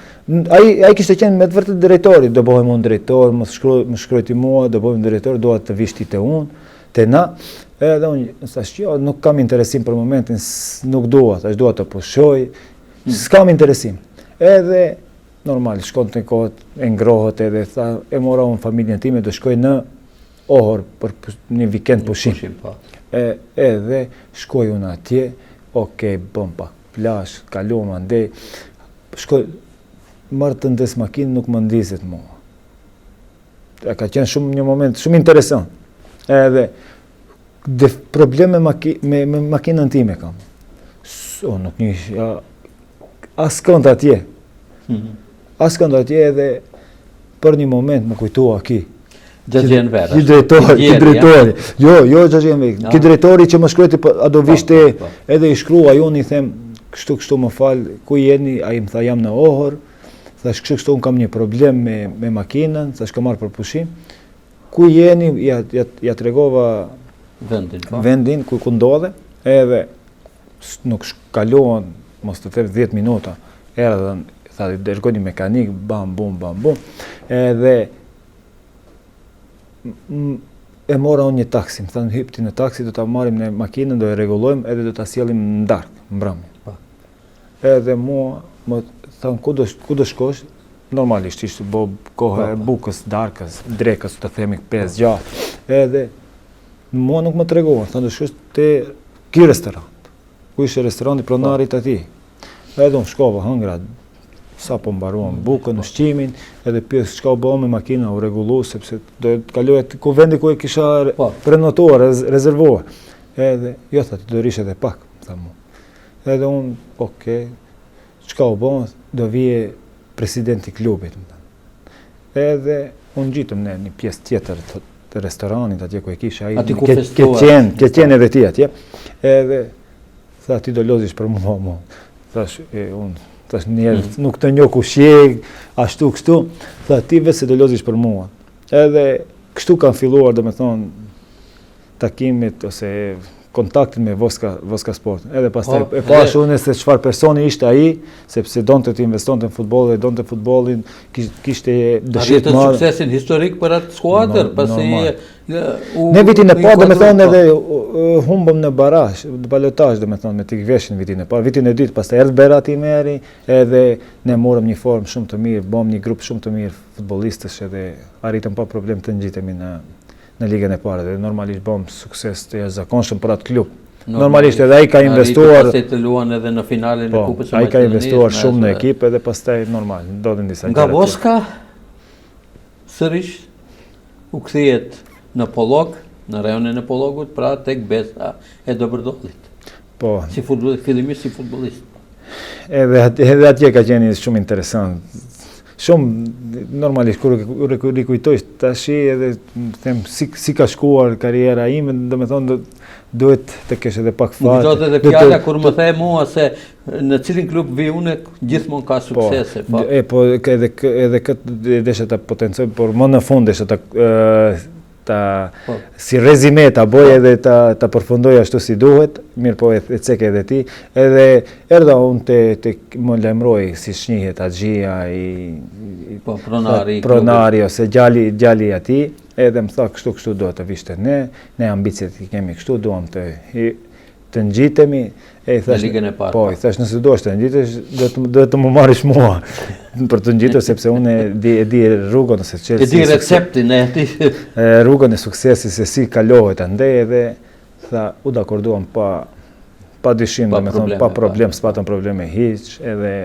ai ai kishte qenë me të vërtetë drejtori, do bëhem unë drejtor, më shkruaj, më shkruajti mua, do bëhem drejtor, dua të vish ti te unë, te na. Edhe unë thash, jo, nuk kam interesim për momentin, nuk dua, thash dua të pushoj, hmm. s'kam interesim. Edhe normal, shkon te kohët e ngrohët edhe tha, e mora unë familjen time, do shkoj në Ohër për një vikend pushim. pushim po. E, edhe shkoj unë atje, ok, bëm pak plazh, kaluam andej, shkoj, marr të ndez makinë, nuk më ndizet mua. E ka qenë shumë një moment shumë interesant. Edhe dhe problem me, maki, me, me makinën time kam. So, nuk njihja askënd atje. Mm -hmm. Askënd atje edhe për një moment m'u kujtua ki. Xhaxhi Enver. Ki drejtori, ki drejtori. Jo, jo Xhaxhi Enver. Ja. Ki drejtori që më shkruajti po, a do vish te po, po. edhe i shkruaj unë i them kështu kështu më fal, ku jeni? Ai më tha jam në Ohër. Thash kështu kështu unë kam një problem me me makinën, thash kam ardhur për pushim. Ku jeni? Ja ja, ja tregova vendin, po. Vendin ku ku ndodhe, edhe nuk kaluan mos të them 10 minuta. Erdhën, tha dërgoi një mekanik, bam bum bam bum. Edhe e mora unë një taksi, më thanë hyp ti në taksi, do ta marrim ne makinën, do e rregullojmë edhe do ta sjellim në darkë, mbrëmje. Po. Edhe mua, më thanë, ku do, ku do shkosh? Normalisht, ishte bo kohë e po, po. bukës, darkës, drekës, të themi 5, 6. Edhe, mua nuk më treguan, thanë, do shkosh te ky restorant. Ku ishte restoranti pronarit po. atij. Edhe unë shkova, hëngra, sa po mbaruam bukën, ushqimin, edhe pyes çka u bë me makina, u rregullu, sepse do të kaloja ku vendi ku e kisha prenotuar, rezervuar. Edhe, jo, tha, ti do rrish edhe pak, tha mu. Edhe unë, ok, çka u bë, do vije presidenti i klubit, më thanë. Edhe unë ngjitëm në një pjesë tjetër të, të restoranit atje ku e kisha ai. Aty ku ke, ke qenë, ke qenë edhe ti atje. Edhe tha ti do lozish për mua, mua. Thash, e, unë, thash njerë, mm. nuk të njoh kush je, ashtu kështu, tha ti veç se do lozish për mua. Edhe kështu kanë filluar, domethënë, takimet ose. kontaktin me Voska, Voska Sport. Edhe pastaj po, e pashë unë se çfarë personi ishte ai, sepse donte të investonte në futboll dhe donte futbollin, kishte dëshirë të madhe. suksesin historik për atë skuadër, pasi u Ne vitin e parë, domethënë edhe humbëm në barazh, në balotazh, domethënë me Tikveshin vitin e parë, vitin e dytë pastaj erdhi Berat Imeri, edhe ne morëm një formë shumë të mirë, bëmë një grup shumë të mirë futbollistësh edhe arritëm pa problem të ngjitemi në në ligën e parë dhe normalisht bëmë sukses të jashtëzakonshëm për atë klub. Normalisht edhe ai ka investuar pastaj të luan edhe në finalen e po, Kupës së Maqedonisë. Ai ka investuar shumë në ekip edhe pastaj normal, ndodhin disa gjëra. Nga Voska sërish u kthyet në Pollog, në rajonin e Pollogut, pra tek Besa e Dobërdollit. Po. Si futbollist, fillimisht si futbollist. Edhe edhe atje ka qenë shumë interesant. Shumë normalisht kur rikujtoj tashi edhe them si si ka shkuar karriera ime, domethënë duhet të kesh edhe pak fat. Më kujtohet edhe fjala kur më the mua se në cilin klub vi unë gjithmonë ka po, suksese, po. E po edhe edhe këtë desha ta potencoj, por më në fund desha ta ta po. si rezime ta bëj po. edhe ta ta përfundoj ashtu si duhet, mirëpo e, e ceke edhe ti. Edhe erdha unë te te më lajmëroi siç njihet Haxhia i, i po pronari pronari ose djali djali i atij, edhe më tha kështu kështu duhet të vish te ne, ne ambiciet i kemi kështu, duam të i, të ngjitemi, e i thash, në ligën e parë. Po, i thash nëse duash të ngjitesh, do të duhet të më marrësh mua për të ngjitur sepse unë e di e di rrugën ose çelësin. E di receptin e di. Rrugën e suksesit se si kalohet andej edhe tha u dakorduam pa pa dyshim, domethënë pa problem, s'patëm probleme hiç, edhe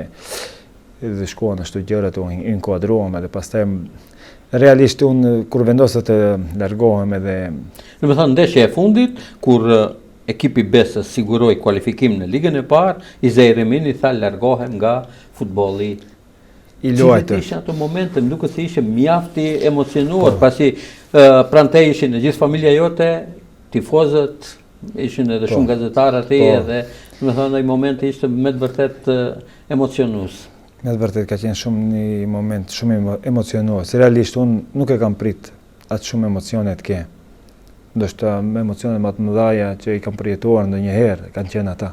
edhe shkuan ashtu gjërat u inkuadruam edhe pastaj realisht unë kur vendosa të largohem edhe Domethënë ndeshja e fundit kur ekipi Besës siguroi kualifikim në Ligën e Parë, Izair Emini tha largohem nga futbolli i luajtur. Cilat ishin ato momente, më duket se ishe mjaft i emocionuar, po. pasi uh, pranë teje ishin e gjithë familja jote, tifozët, ishin edhe po. shumë gazetarë aty po. edhe, domethënë ai moment ishte me të vërtetë emocionues. Me të vërtetë ka qenë shumë një moment shumë emocionues. Realisht unë nuk e kam prit aq shumë emocione të kem. Ndoshta emocionet më të mëdhaja që i kam përjetuar ndonjëherë kanë qenë ata.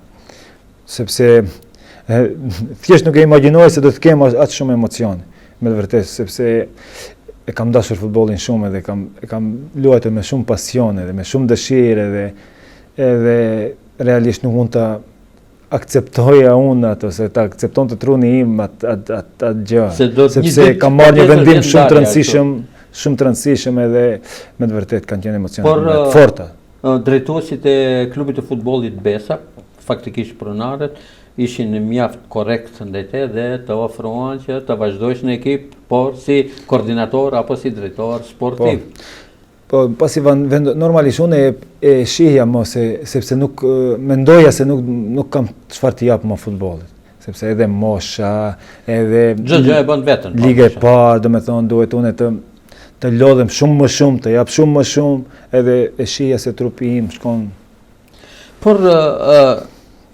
Sepse e, thjesht nuk e imagjinoj se do të kem aq shumë emocione, me të vërtetë, sepse e kam dashur futbollin shumë edhe kam e kam luajtur me shumë pasion edhe me shumë dëshirë edhe edhe realisht nuk mund ta akceptoja unë atë ose ta akceptonte truni im atë atë atë atë gjë. Se do të sepse kam marrë një vendim shumë të rëndësishëm, shumë të rëndësishëm edhe me të vërtetë kanë qenë emocione Por, të forta. Drejtuesit e klubit të futbollit Besa, faktikisht pronarët, ishin mjaft korrekt ndaj teje dhe të ofruan që të vazhdosh në ekip, por si koordinator apo si drejtor sportiv. Po. Po, pasi vend, normalisht unë e, e shihja më se, sepse nuk mendoja se nuk nuk kam çfarë t'i jap më futbollit, sepse edhe mosha, edhe çdo gjë e bën veten. Po, Liga e parë, domethënë duhet unë të të lodhem shumë më shumë, të jap shumë më shumë, edhe e shihja se trupi im shkon Por uh,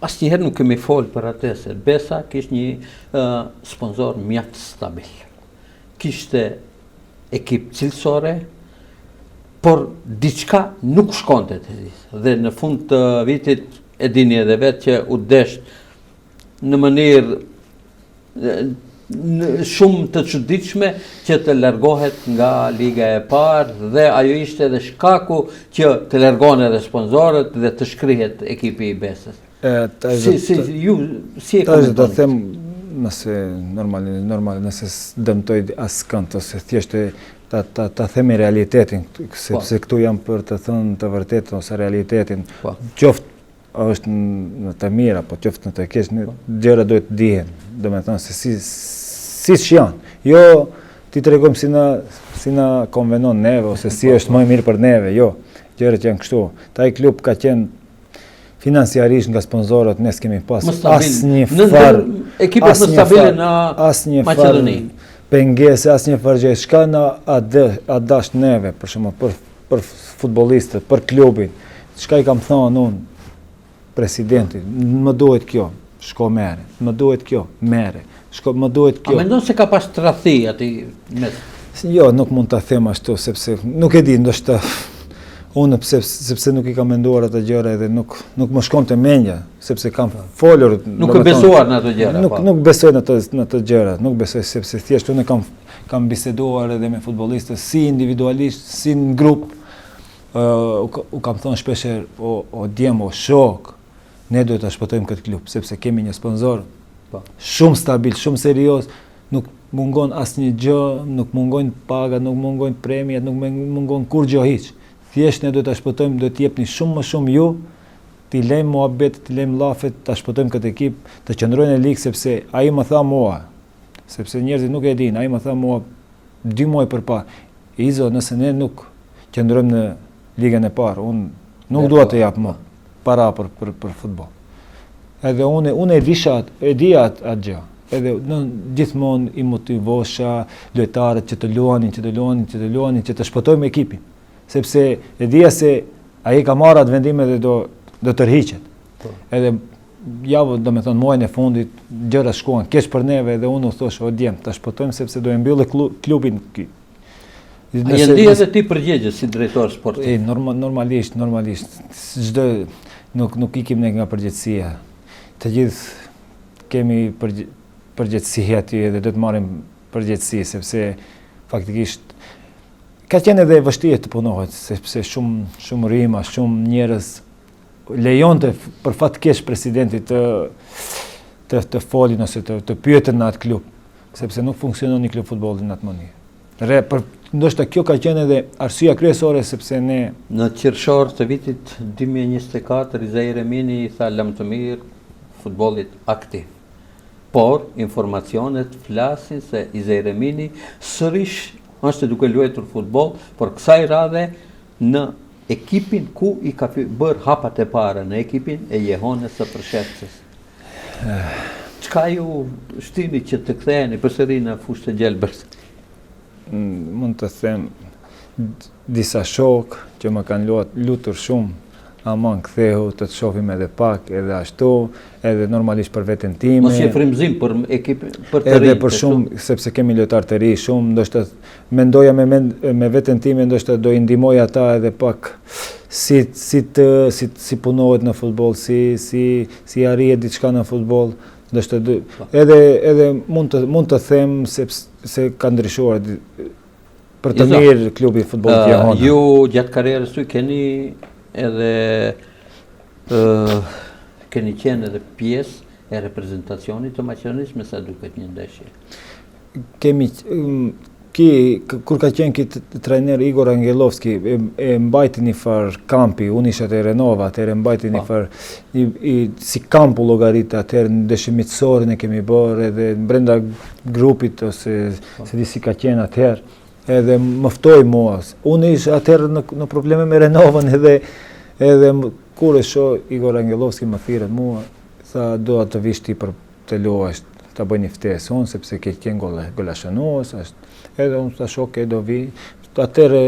asnjëherë nuk kemi fol për atë se Besa kishte një uh, sponsor mjaft stabil. Kishte ekip cilësore, por diçka nuk shkonte te dhe në fund të vitit e dini edhe vetë që u desh në mënyrë shumë të çuditshme që të largohet nga liga e parë dhe ajo ishte edhe shkaku që të largohen edhe sponsorët dhe të shkrihet ekipi i Besës. E, si, si, ju, si e komentoni? Do të them, nëse normal, normal, nëse s'dëmtoj askënd, ose thjesht ta, ta, ta themi realitetin, sepse po. këtu jam për të thënë të vërtetën ose realitetin. Po. Qoftë është në të mirë, apo qoftë në të keq, po. gjëra duhet të dihen, domethënë se si, siç janë. Jo, t'i tregojmë si na, si na konvenon neve, ose si po, është më mirë për neve, jo. Gjërat janë kështu. Ai klub ka qenë Financiarisht nga sponsorët ne s'kemi pas asnjë farë ekipet më stabile në asnjë farë pengese, asnjë farë gjë. Çka na a, dë, a dasht neve, për shembull, për për futbollistët, për klubin. Çka i kam thënë unë presidentit, më duhet kjo, shko merre, më duhet kjo, merre, shko, më duhet kjo. A mendon se ka pas tradhti aty mes? Jo, nuk mund ta them ashtu, sepse nuk e di, ndoshta. Unë pse sepse nuk i kam menduar ato gjëra edhe nuk nuk më shkonte mendja, sepse kam folur, nuk e besuar në ato gjëra. Nuk po. nuk besoj në ato në ato gjëra, nuk besoj sepse thjesht unë kam kam biseduar edhe me futbollistët si individualisht, si në grup. Ë uh, u, u kam thënë shpeshherë o o djem o shok, ne duhet ta shpëtojmë këtë klub sepse kemi një sponsor po. shumë stabil, shumë serioz, nuk mungon asnjë gjë, nuk mungojnë pagat, nuk mungojnë premiat, nuk mungon kurrgjë hiç. Thjesht ne duhet ta shpëtojmë, duhet të jepni shumë më shumë ju, t'i lejmë muhabetet, t'i lejmë llafet, ta shpëtojmë këtë ekip, të qëndrojë në ligë sepse ai më tha mua, sepse njerëzit nuk e dinë, ai më tha mua dy muaj përpara, Izo, nëse ne nuk qëndrojmë në ligën e parë, unë nuk dua të jap më para për për për futboll. Edhe unë unë e disha e dija atë at gjë. Edhe në gjithmonë i motivosha lojtarët që të luanin, që të luanin, që të luanin, që të shpëtojmë ekipin. Sepse e dija se ai ka marrë atë vendim edhe do do tërhiqet. Po. Edhe javë, do me thonë, muajin e fundit, gjëra shkuan keq për neve edhe unë u thosh, o djem, ta shpëtojmë sepse do e mbyllë klubin A je ndi edhe ti përgjegjës si drejtor sportiv? E, norma, normalisht, normalisht, çdo, nuk, nuk ikim ne nga përgjegjësia. Të gjithë kemi përgj, përgjegjësi aty edhe do të marrim përgjegjësi, sepse faktikisht ka qenë edhe e vështirë të punohet, sepse shumë, shumë rryma, shumë njerëz lejonte për fat keq presidenti të të të folin ose të të pyeten në atë klub, sepse nuk funksionon një klub futbolli në atë mënyrë. Re, për, ndoshta kjo ka qenë edhe arsyeja kryesore sepse ne në qershor të vitit 2024 Izair Emini i tha lamtumirë futbollit aktiv. Por informacionet flasin se Izair Emini sërish është duke luajtur futboll, por kësaj radhe në ekipin ku i ka bërë hapat e para në ekipin e Jehonës së Përshefcës. Çka ju shtini që të ktheheni përsëri në fushë të gjelbërt? Mm, mund të them disa shokë që më kanë lutur shumë, aman kthehu të të shohim edhe pak, edhe ashtu, edhe normalisht për veten time. Mos je frymëzim për ekip për të rinj. Edhe për shumë, sepse kemi lojtarë të ri shumë, ndoshta mendoja me mend, me veten time ndoshta do i ndihmoj ata edhe pak si si të si si punohet në futboll, si si si arrihet diçka në futboll, ndoshta do, po. edhe edhe mund të mund të them se se ka ndryshuar për të mirë klubi i futbollit Jehona. Ju gjatë karrierës tuaj keni edhe ë keni qenë edhe pjesë e reprezentacionit të Maqedonisë me sa duket një ndeshje. Kemi ki kur ka qenë ki trajner Igor Angelovski e, e mbajti një farë kampi, unë isha te Renova, atëherë mbajti një po. farë i, i, si kamp u llogarit atëherë ndeshje miqësore ne kemi bërë edhe brenda grupit ose po. se di si ka qenë atëherë edhe më ftoi mua. Unë isha atëherë në, në probleme me Renovën edhe edhe kur e shoh Igor Angelovski më thirret mua, tha dua të vish ti për të luash, ta bëj një ftesë unë, sepse ke qenë gol, golashënues, është, edhe unë thash ok, do vi, atëherë,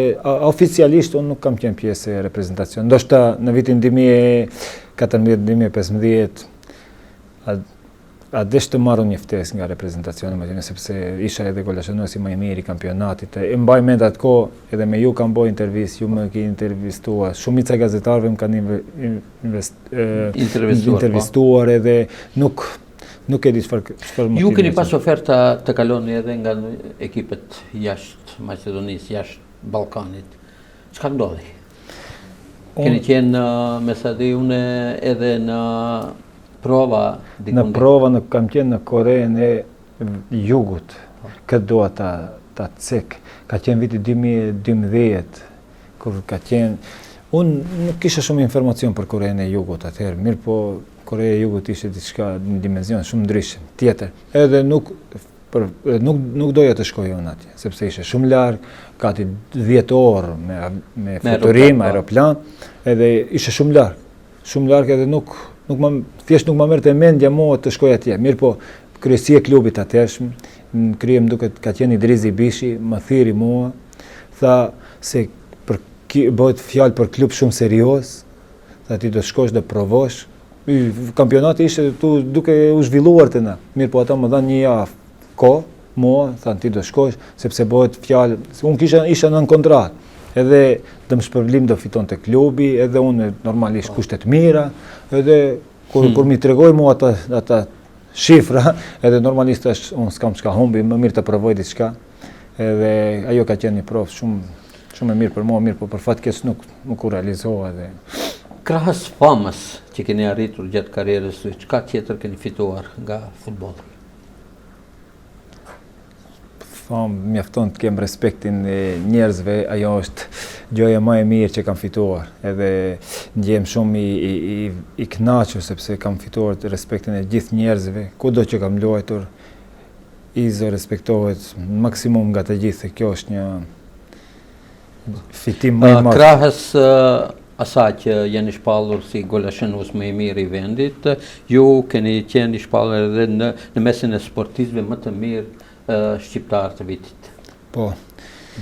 oficialisht unë nuk kam qenë pjesë e reprezentacionit, ndoshta në vitin 2014-2015, a, a desh të marr një ftesë nga reprezentacioni më qenë, sepse isha edhe golashënuesi më i mirë i kampionatit, e mbaj mend atë kohë, edhe me ju kam bo intervistë, ju më keni intervistuar, shumica e gazetarëve më kanë invest, intervistuar, po. intervistuar edhe nuk nuk e di çfarë çfarë motivi. Ju keni pas oferta të kaloni edhe nga ekipet jashtë Maqedonisë, jashtë Ballkanit. Çka ndodhi? Un, keni qenë me sa di unë edhe në prova diku. Në prova në kam qenë në Korenë e Jugut. Po. Këtë dua ta ta cek. Ka qenë viti 2012 kur ka qenë unë nuk kisha shumë informacion për Korenë e Jugut atëherë, mirëpo Koreja e Jugut ishte diçka në dimension shumë ndryshe, tjetër. Edhe nuk për nuk nuk doja të shkoja unë atje, sepse ishte shumë larg, gati 10 orë me me fluturim, po. aeroplan, edhe ishte shumë larg. Shumë larg edhe nuk nuk më thjesht nuk më merrte mendja mua të shkoj atje. Mirëpo kryesia e klubit atëhershëm, në krye më duket ka qenë Idriz Ibishi, më thirri mua, tha se për ki, bëhet fjalë për klub shumë serioz, tha ti do shkosh do provosh. Kampionati ishte tu duke u zhvilluar te na. Mirëpo ata më dhanë një javë kohë, mua, thanë ti do shkosh, sepse bëhet fjalë, unë kisha isha nën kontratë. Edhe dëmshpërblim do fitonte klubi, edhe unë normalisht po. kushte të mira, edhe kur hmm. kur m'i tregoi mua ata ata shifra, edhe normalisht është unë s'kam çka humbi, më mirë të provoj diçka. Edhe ajo ka qenë një provë shumë shumë e mirë për mua, mirë, po për fat keq nuk nuk u realizua edhe. Krahas famës që keni arritur gjatë karrierës, çka tjetër keni fituar nga futbolli? Famë, mjafton të kem respektin e njerëzve, ajo është gjëja më e mirë që kam fituar. Edhe ndjehem shumë i, i, i, i kënaqur sepse kam fituar respektin e gjithë njerëzve, kudo që kam luajtur, Izo respektohet maksimum nga të gjithë, kjo është një fitim më i madh. Krahas asaj që jeni shpallur si golashënues më i mirë i vendit, ju keni qenë i shpallur edhe në, në mesin e sportistëve më të mirë shqiptarë të vitit. Po.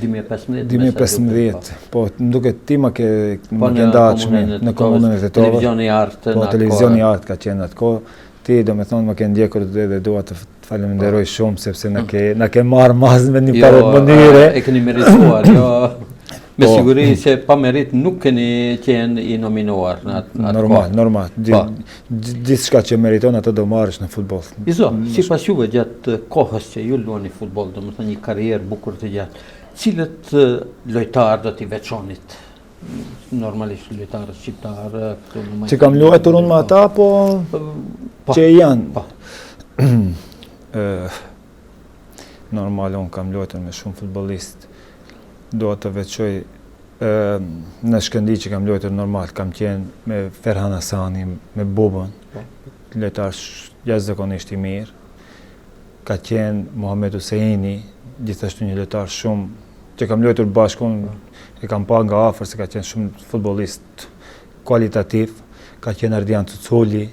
2015. 2015, po, më duket ti ma ke po, ma ke nda atë çmim në komunën e Tetovës. Televizioni i Artë Po, televizioni i Artë ka qenë atë kohë. Ti domethënë më ke ndjekur dhe, dhe dua të të falenderoj po. shumë sepse na ke na ke marrë mas me një jo, farë mënyre. E keni merituar, jo. Me po. siguri se pa merit nuk keni qenë i nominuar në atë atë Normal, normal. Po. Gjithçka që meriton atë do marrësh në futboll. Izo, sipas juve gjatë kohës që ju luani futboll, domethënë një karrierë bukur të gjatë, cilët lojtarë do t'i veçonit? Normalisht lojtarët shqiptarë këtu në Maqedoni. Që kam luajtur unë me ata po, po që janë. Po. Normal unë kam luajtur me shumë futbollistë. Dua të veçoj në Shkëndijë që kam luajtur normal, kam qenë me Ferhan Hasani, me Bubën, po. lojtar jashtëzakonisht i mirë. Ka qenë Muhamet Useini, gjithashtu një lojtar shumë që kam luajtur bashkë unë e kam pa nga afër se ka qenë shumë futbollist kualitativ, ka qenë Ardian Cuculi,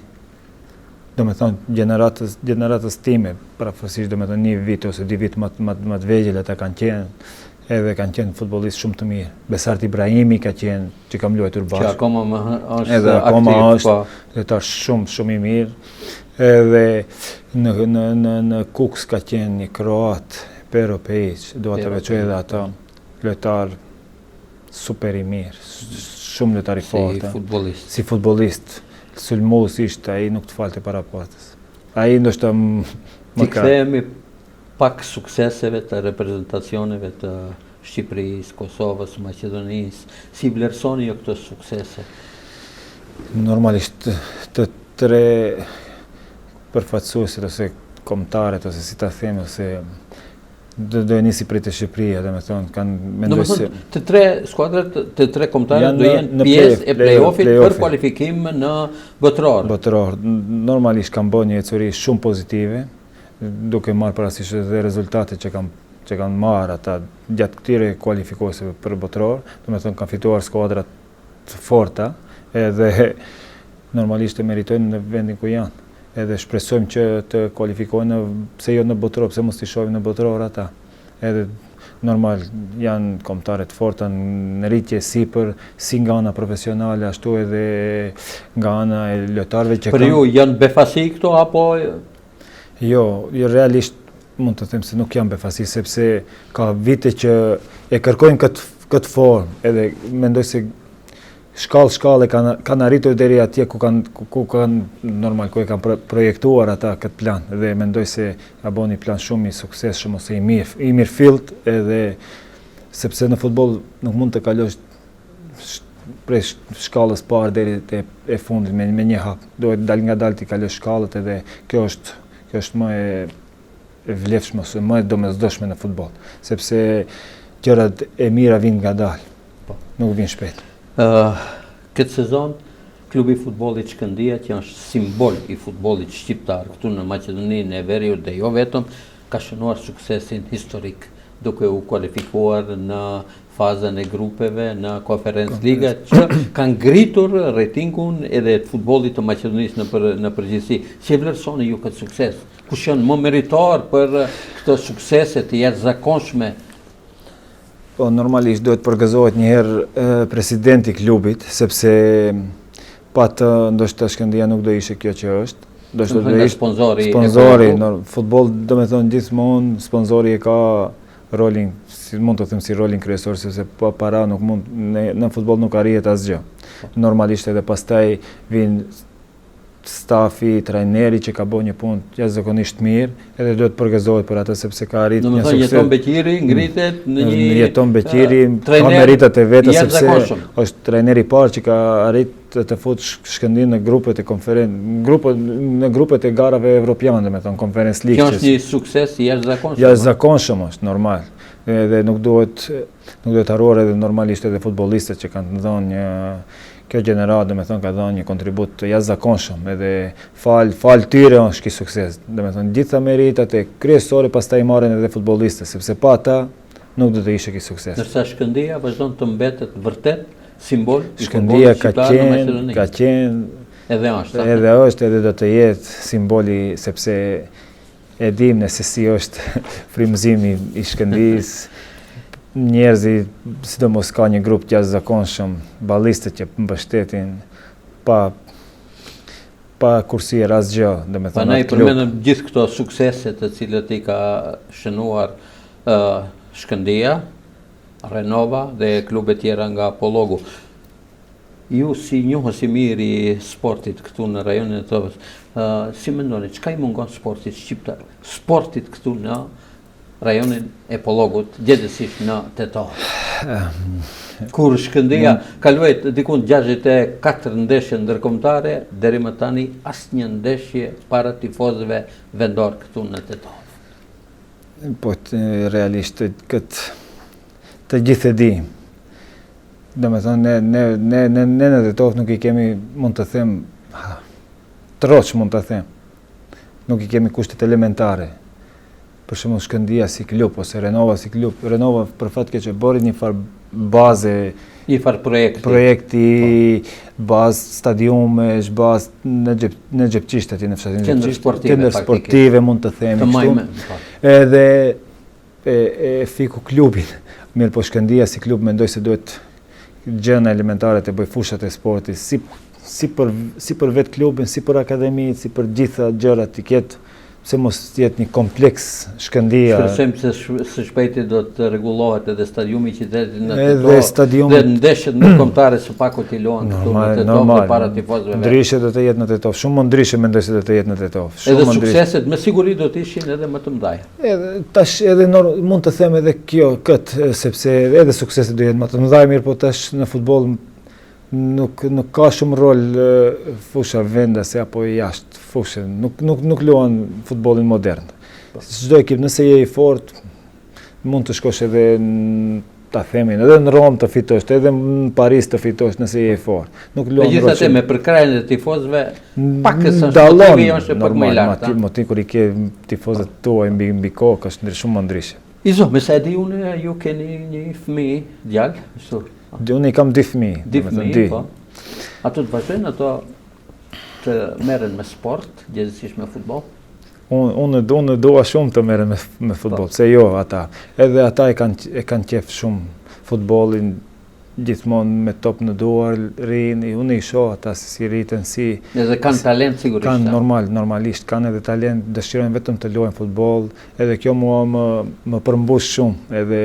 domethënë gjeneratës gjeneratës time, përafërsisht domethënë një vit ose dy vit më më më të vegjël ata kanë qenë edhe kanë qenë futbollistë shumë të mirë. Besart Ibrahimi ka qenë që kam luajtur bashkë. Që akoma më është edhe akoma aktiv, është po. lojtar shumë shumë i mirë. Edhe në në në në Kukës ka qenë një kroat Pero Pejic, dua të veçoj edhe atë lojtar super i mirë, shumë lojtar i fortë. Si futbollist. Si futbollist, sulmues ishte, ai nuk të falte para portës. Ai ndoshta më ka. T'i pak sukseseve të reprezentacioneve të Shqipërisë, Kosovës, Maqedonisë, si vlerësoni ju këto suksese? Normalisht të tre përfaqësuesit ose kombëtaret ose si ta them ose do do e nisi prej te Shqipëria, domethënë kanë mendoj se të tre skuadrat, të tre kombëtaret do jenë pjesë e play-offit për kualifikim në botëror. Botëror. Normalisht kanë bërë një ecuri shumë pozitive, duke marrë parasysh edhe rezultatet që kanë që kanë marrë ata gjatë këtyre kualifikueseve për botëror, domethënë kanë fituar skuadra të forta edhe normalisht e meritojnë në vendin ku janë. Edhe shpresojmë që të kualifikohen në, pse jo në botëror, pse mos t'i shohim në botëror ata. Edhe normal janë kombëtare të forta në rritje sipër, si nga ana profesionale ashtu edhe nga ana e lojtarëve që kanë. Për ju janë befasi këto apo Jo, jo realisht mund të them se nuk janë befasi sepse ka vite që e kërkojnë këtë këtë formë, edhe mendoj se shkallë shkallë kanë kanë arritur deri atje ku kanë ku, ku kanë normal ku e kanë pro, projektuar ata këtë plan dhe mendoj se ka bo një plan shumë i suksesshëm ose i mirë i mirëfillt edhe sepse në futboll nuk mund të kalosh prej shkallës parë deri te e fundit me me një hap. Duhet dalngadalë t'i kalosh shkallët edhe kjo është kjo është më e e vlefshme ose më e domosdoshme në futboll, sepse gjërat e mira vijnë ngadalë. Po. Nuk vijnë shpejt. Ë uh, këtë sezon klubi i futbollit Shkëndija që është simbol i futbollit shqiptar këtu në Maqedoninë e Veriut dhe jo vetëm, ka shënuar suksesin historik duke u kualifikuar në fazën e grupeve në Conference Liga që kanë ngritur rejtingun edhe të futbollit të Maqedonisë në për, në përgjithësi. Si e vlerësoni ju këtë sukses? Kush janë më meritor për këto suksese të jashtëzakonshme? Po normalisht duhet përgëzohet një herë presidenti i klubit, sepse pa të ndoshta Shkëndija nuk do ishte kjo që është. Ndoshta do ishte sponsori. Sponsori, në futboll domethënë gjithmonë sponsori e ka rolin, si mund të them si rolin kryesor, sepse pa para nuk mund, në, në futboll nuk arrihet asgjë. Normalisht edhe pastaj vijnë stafi, trajneri që ka bërë një punë jashtëzakonisht mirë, edhe duhet përgëzohet për atë sepse ka arritur një sukses. Jeton Beqiri ngritet në një Jeton Beqiri ka meritat e veta sepse është trajneri i parë që ka arritur të fut Shkëndijën në grupet e konferen grupet në grupet e garave evropiane, domethënë Conference League. Kjo është një sukses i jashtëzakonshëm. Jashtëzakonshëm është normal. Edhe nuk duhet nuk duhet harruar edhe normalisht edhe futbollistët që kanë dhënë një Kjo gjeneratë, domethënë, ka dhënë një kontribut të jashtëzakonshëm, edhe falë falë tyre është ky sukses. Domethënë, gjitha meritat e kryesore pastaj i marrin edhe futbollistët, sepse pa ata nuk do të ishte ky sukses. Ndërsa Shkëndija vazhdon të mbetet vërtet simbol i futbollit shqiptar në Maqedoni. Ka qenë edhe është, edhe është edhe do të jetë simboli sepse E dimë ne se si është frymëzimi i Shkëndijës. Njerëzit, sidomos ka një grup të jashtëzakonshëm, ballistët që mbështetin pa pa kursyer asgjë, domethënë. Pa ne i përmendëm gjithë këto suksese të cilët i ka shënuar uh, Shkëndija, Renova dhe klube tjera nga Pollogu. Ju si njohës i mirë i sportit këtu në rajonin e Tetovës, si mendoni, çka i mungon sportit shqiptar, sportit këtu në rajonin e Pollogut, gjegjësisht në Tetovë? Kur Shkëndija ka luajt dikun 64 ndeshje ndërkombëtare, deri më tani asnjë ndeshje para tifozëve vendor këtu në Tetovë. Po, realisht, këtë të gjithë e dimë. Domethënë, ne, ne, ne, ne, ne në Tetovë nuk i kemi, mund të them, troç mund të them, nuk i kemi kushtet elementare. Për shembull Shkëndija si klub, ose Renova si klub, Renova për fat keq e bëri një farë baze, një farë projekti, projekti po. bazë stadiumesh, bazë në Xhep, në Xhepçisht aty në fshatin Xhepçisht, sportive, qendër sportive mund të themi të majme, po. Edhe e, e fiku klubin. Mirëpo Shkëndija si klub mendoj se duhet gjënë elementare të bëj fushat e sportit, si, si, për, si për vetë klubin, si për akademitë, si për gjitha gjërat të ketë pse mos të jetë një kompleks Shkëndija. Shpresojmë se së shpejti do të rregullohet edhe stadiumi i qytetit në Tetovë. Edhe stadiumi dhe ndeshjet ndërkombëtare së paku t'i luan këtu në Tetovë dhe para tifozëve. Ndryshe do të jetë në Tetovë, shumë më ndryshe mendoj se do të jetë në Tetovë. Shumë edhe sukseset me siguri do të ishin edhe më të mëdha. Edhe tash edhe nor, mund të them edhe kjo kët sepse edhe sukseset do jenë më të mëdha, mirëpo tash në futboll nuk nuk ka shumë rol fusha vendase apo jashtë fushën, nuk nuk nuk luan futbollin modern. Po. Çdo ekip nëse je i fortë mund të shkosh edhe ta themin, edhe në Romë të fitosh, edhe në Paris të fitosh nëse je i fortë. Nuk luan Megjithatë me përkrahjen e tifozëve, pak e së motivi është pak më i lartë. Motivi kur i ke tifozët tuaj mbi mbi kokë është ndry shumë më ndryshe. Izo, me sa e di unë, ju keni një fëmijë, djalë, ashtu. Dy unë i kam dy fëmijë, dy fëmijë, po. Ato të vazhdojnë ato të merren me sport, gjegjësisht me futboll? Unë unë unë dua shumë të merren me me futboll, po. se jo ata. Edhe ata e kanë e kanë qejf shumë futbollin, gjithmonë me top në duar rrinë, unë i shoh ata se si rriten, si Edhe kanë talent sigurisht. Kanë normal, normalisht kanë edhe talent, dëshirojnë vetëm të luajnë futboll, edhe kjo mua më më përmbush shumë, edhe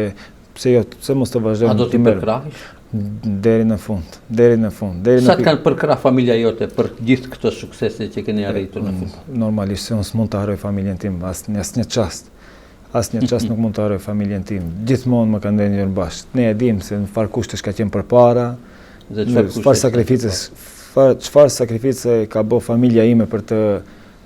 Pse jo, pse mos të vazhdojmë? A do t'i përkrahish? Deri në fund, deri në fund, deri në Sa të kanë përkrah familja jote për gjithë këto suksese që keni arritur në futboll? Normalisht se unë s'mund të harroj familjen tim as në asnjë çast. Asnjë çast nuk mund të harroj familjen tim. Gjithmonë më kanë ndenjur bashkë. Ne e dimë se në çfarë kushtesh ka qenë përpara, dhe çfarë çfarë sakrifice, çfarë sakrifice ka bë familja ime për të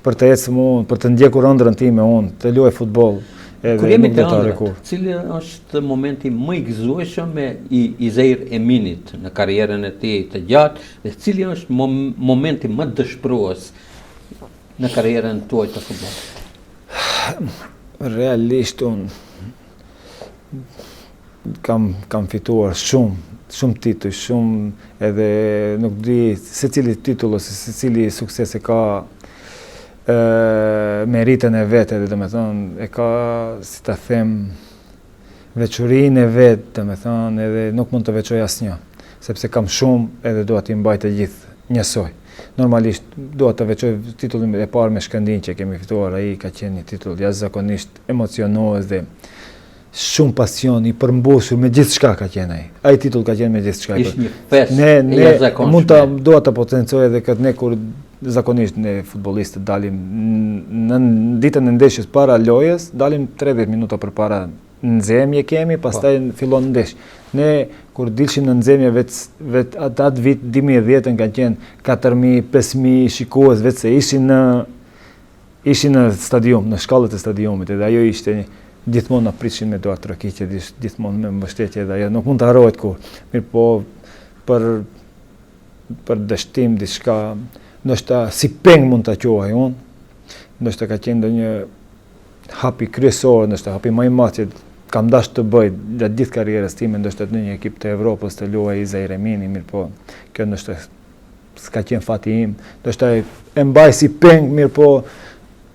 për të ecë më unë, për të ndjekur ëndrrën time unë, të luaj futboll. Edhe Kur jemi te ëndrrat, cili është momenti më i gëzueshëm i Izeir Eminit në karrierën e tij të gjatë dhe cili është mom momenti më dëshpërues në karrierën tuaj të futbollit? Realisht unë kam kam fituar shumë, shumë tituj, shumë edhe nuk di secili titull ose secili sukses e ka e, meritën e vet edhe domethënë e ka si ta them veçorinë e vet, domethënë edhe nuk mund të veçoj asnjë, sepse kam shumë edhe dua t'i mbaj të gjithë njësoj. Normalisht dua të veçoj titullin e parë me Shkëndijën që kemi fituar, ai ka qenë një titull jashtëzakonisht emocionues dhe. Shumë pasion i përmbushur me gjithçka ka qenë ai. Ai titull ka qenë me gjithçka. Ishte një festë ne, ne, e jashtëzakonshme. Mund ta dua ta potencoj edhe këtë ne kur zakonisht ne futbollistët dalim në ditën e ndeshjes para lojës, dalim 30 minuta përpara nxehmje kemi, po. pastaj po. fillon ndeshja. Ne kur dilshim në nxehmje vetë vet atë atë vit 2010-ën kanë qenë 4000, 5000 shikues vetë se ishin në Ishin në stadium, në shkallët e stadiumit, edhe ajo ishte një, gjithmonë na pritshin me duartrokitje, gjithmonë me mbështetje edhe ajo nuk mund të harrohet kurrë. Mirëpo për për dështim diçka, ndoshta si peng mund ta quaj unë, ndoshta ka qenë ndonjë hapi kryesor, ndoshta hapi më i madh që kam dashur të bëj gjatë gjithë karrierës time, ndoshta në një ekip të Evropës të luaj Izair Emini, mirëpo kjo ndoshta s'ka qenë fati im, ndoshta e, e mbaj si peng, mirëpo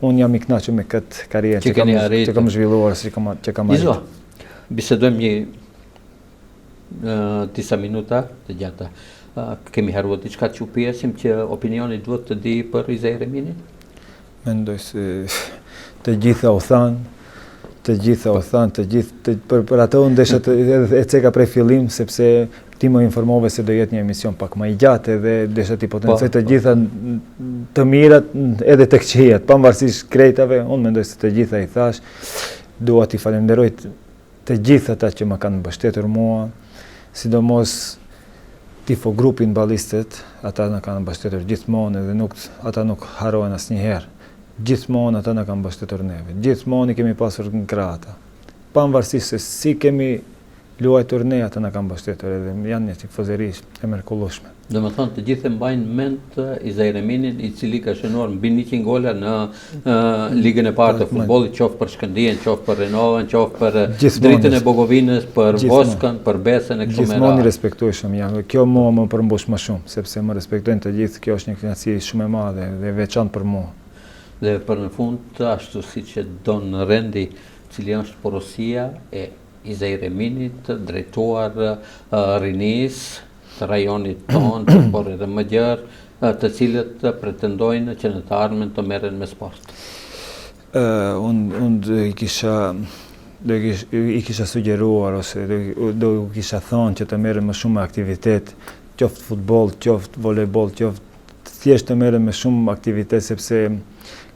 unë jam i kënaqur me këtë karrierë që, që kam që kam zhvilluar, si kam që kam arritur. Izo, bisedojmë një disa minuta të gjata. Kemi harruar diçka që u pyesim që opinioni duhet të di për Izair Eminin? Mendoj se të gjitha u thanë, të gjitha u thanë, të gjithë, të, për, për atë unë desha të, e ceka prej fillim, sepse ti më informove se do jetë një emision pak më i gjatë edhe desha t'i potencoj po, të po. gjitha të mirat edhe të këqijat, pavarësisht krejtave, unë mendoj se të gjitha i thash, dua t'i falenderoj të gjithë ata që më kanë mbështetur mua, sidomos tifo grupin ballistët, ata na kanë mbështetur gjithmonë edhe nuk ata nuk harrohen asnjëherë. Gjithmonë ata na kanë mbështetur neve. Gjithmonë i kemi pasur në krah ata. Pavarësisht se si kemi luajtur ne, ata na kanë mbështetur edhe janë një tifozeri e mrekullueshme. Domethënë të gjithë e mbajnë mend Izair Eminin, i cili ka shënuar mbi 100 gola në uh, Ligën e Parë të futbollit, qoftë për Shkëndijën, qoftë për Renovën, qoftë për Dritën e Bogovinës, për Voskën, për Besën e kështu me radhë. Gjithmonë i respektueshëm jam. Kjo mua më përmbush më shumë, sepse më respektojnë të gjithë, kjo është një kënaqësi shumë e madhe dhe e veçantë për mua. Dhe për në fund, ashtu siç e don rendi, cili është porosia e Izair Eminit drejtuar rinisë të rajonit tonë, por edhe më gjerë, të cilët pretendojnë që në të ardhmen të merren me sport. Uh, unë un do i kisha do i kisha, i kisha sugjeruar ose do, do u kisha thënë që të merren më shumë me aktivitet, qoftë futboll, qoftë volejboll, qoftë thjesht të merren me shumë aktivitet sepse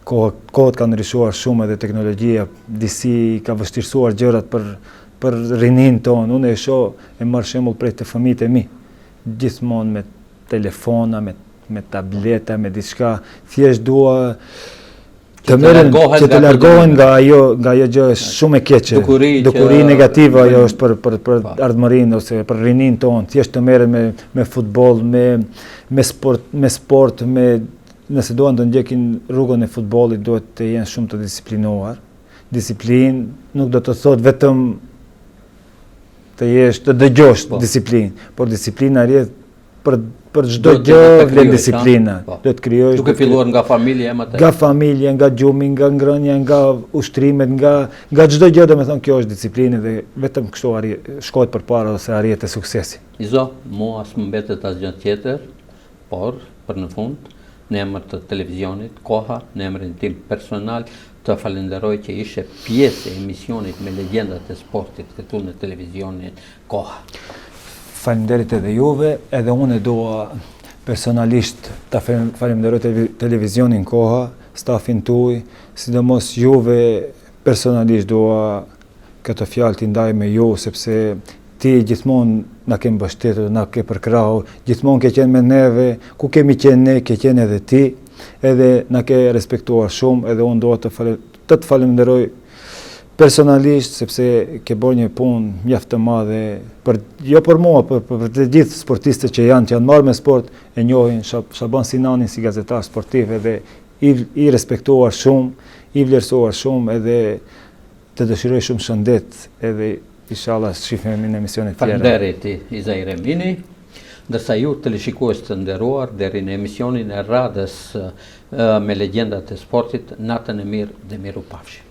kohët, kohët kanë ndryshuar shumë edhe teknologjia disi ka vështirësuar gjërat për për rininë tonë. Unë e shoh e marr shembull prej te fëmijët e mi. Gjithmonë me telefona, me me tableta, me diçka, thjesht dua të merren që të largohen nga ajo nga ajo gjë shumë e keqe. Dukuri, dukuri negative ajo është për për për po. ardhmërinë ose për rininë tonë, thjesht të merren me me futboll, me me sport, me sport, me nëse duan të ndjekin rrugën e futbollit duhet të jenë shumë të disiplinuar. Disiplinë nuk do të thotë vetëm të jesh të dëgjosh po. disiplinë, por disiplina rrjedh për për çdo gjë vlen disiplina. Po. Do të krijosh duke filluar nga familja e më tej. Nga familja, nga gjumi, nga ngrënia, nga ushtrimet, nga nga çdo gjë, domethënë kjo është disiplinë dhe vetëm kështu arri shkohet përpara ose arrihet te suksesi. Izo, mua s'më mbetet asgjë tjetër, por për në fund Në emër të televizionit Koha, në emrin tim personal, të falenderoj që ishe pjesë e emisionit me legjendat e sportit këtu në televizionin Koha. Faleminderit edhe juve, edhe unë e dua personalisht ta falenderoj televizionin Koha, stafin tuaj, sidomos juve personalisht dua këtë fjalë t'i ndaj me ju, sepse ti gjithmonë na ke mbështetur, na ke përkrahur, gjithmonë ke qenë me neve, ku kemi qenë ne, ke qenë edhe ti, edhe na ke respektuar shumë, edhe unë dua të, fale, të të falenderoj personalisht, sepse ke bërë një punë mjaft të madhe, për, jo për mua, për, për, për të gjithë sportistët që janë, që janë marrë me sport, e njohin Shaban Sinanin si gazetar sportiv edhe i, i respektuar shumë, i vlerësuar shumë edhe Të dëshiroj shumë shëndet edhe inshallah shihemi në emisione tjera. Faleminderit Izair Emini. Ndërsa ju teleshikues të nderuar deri në emisionin e radhës me legjendat e sportit, natën e mirë dhe mirupafshim.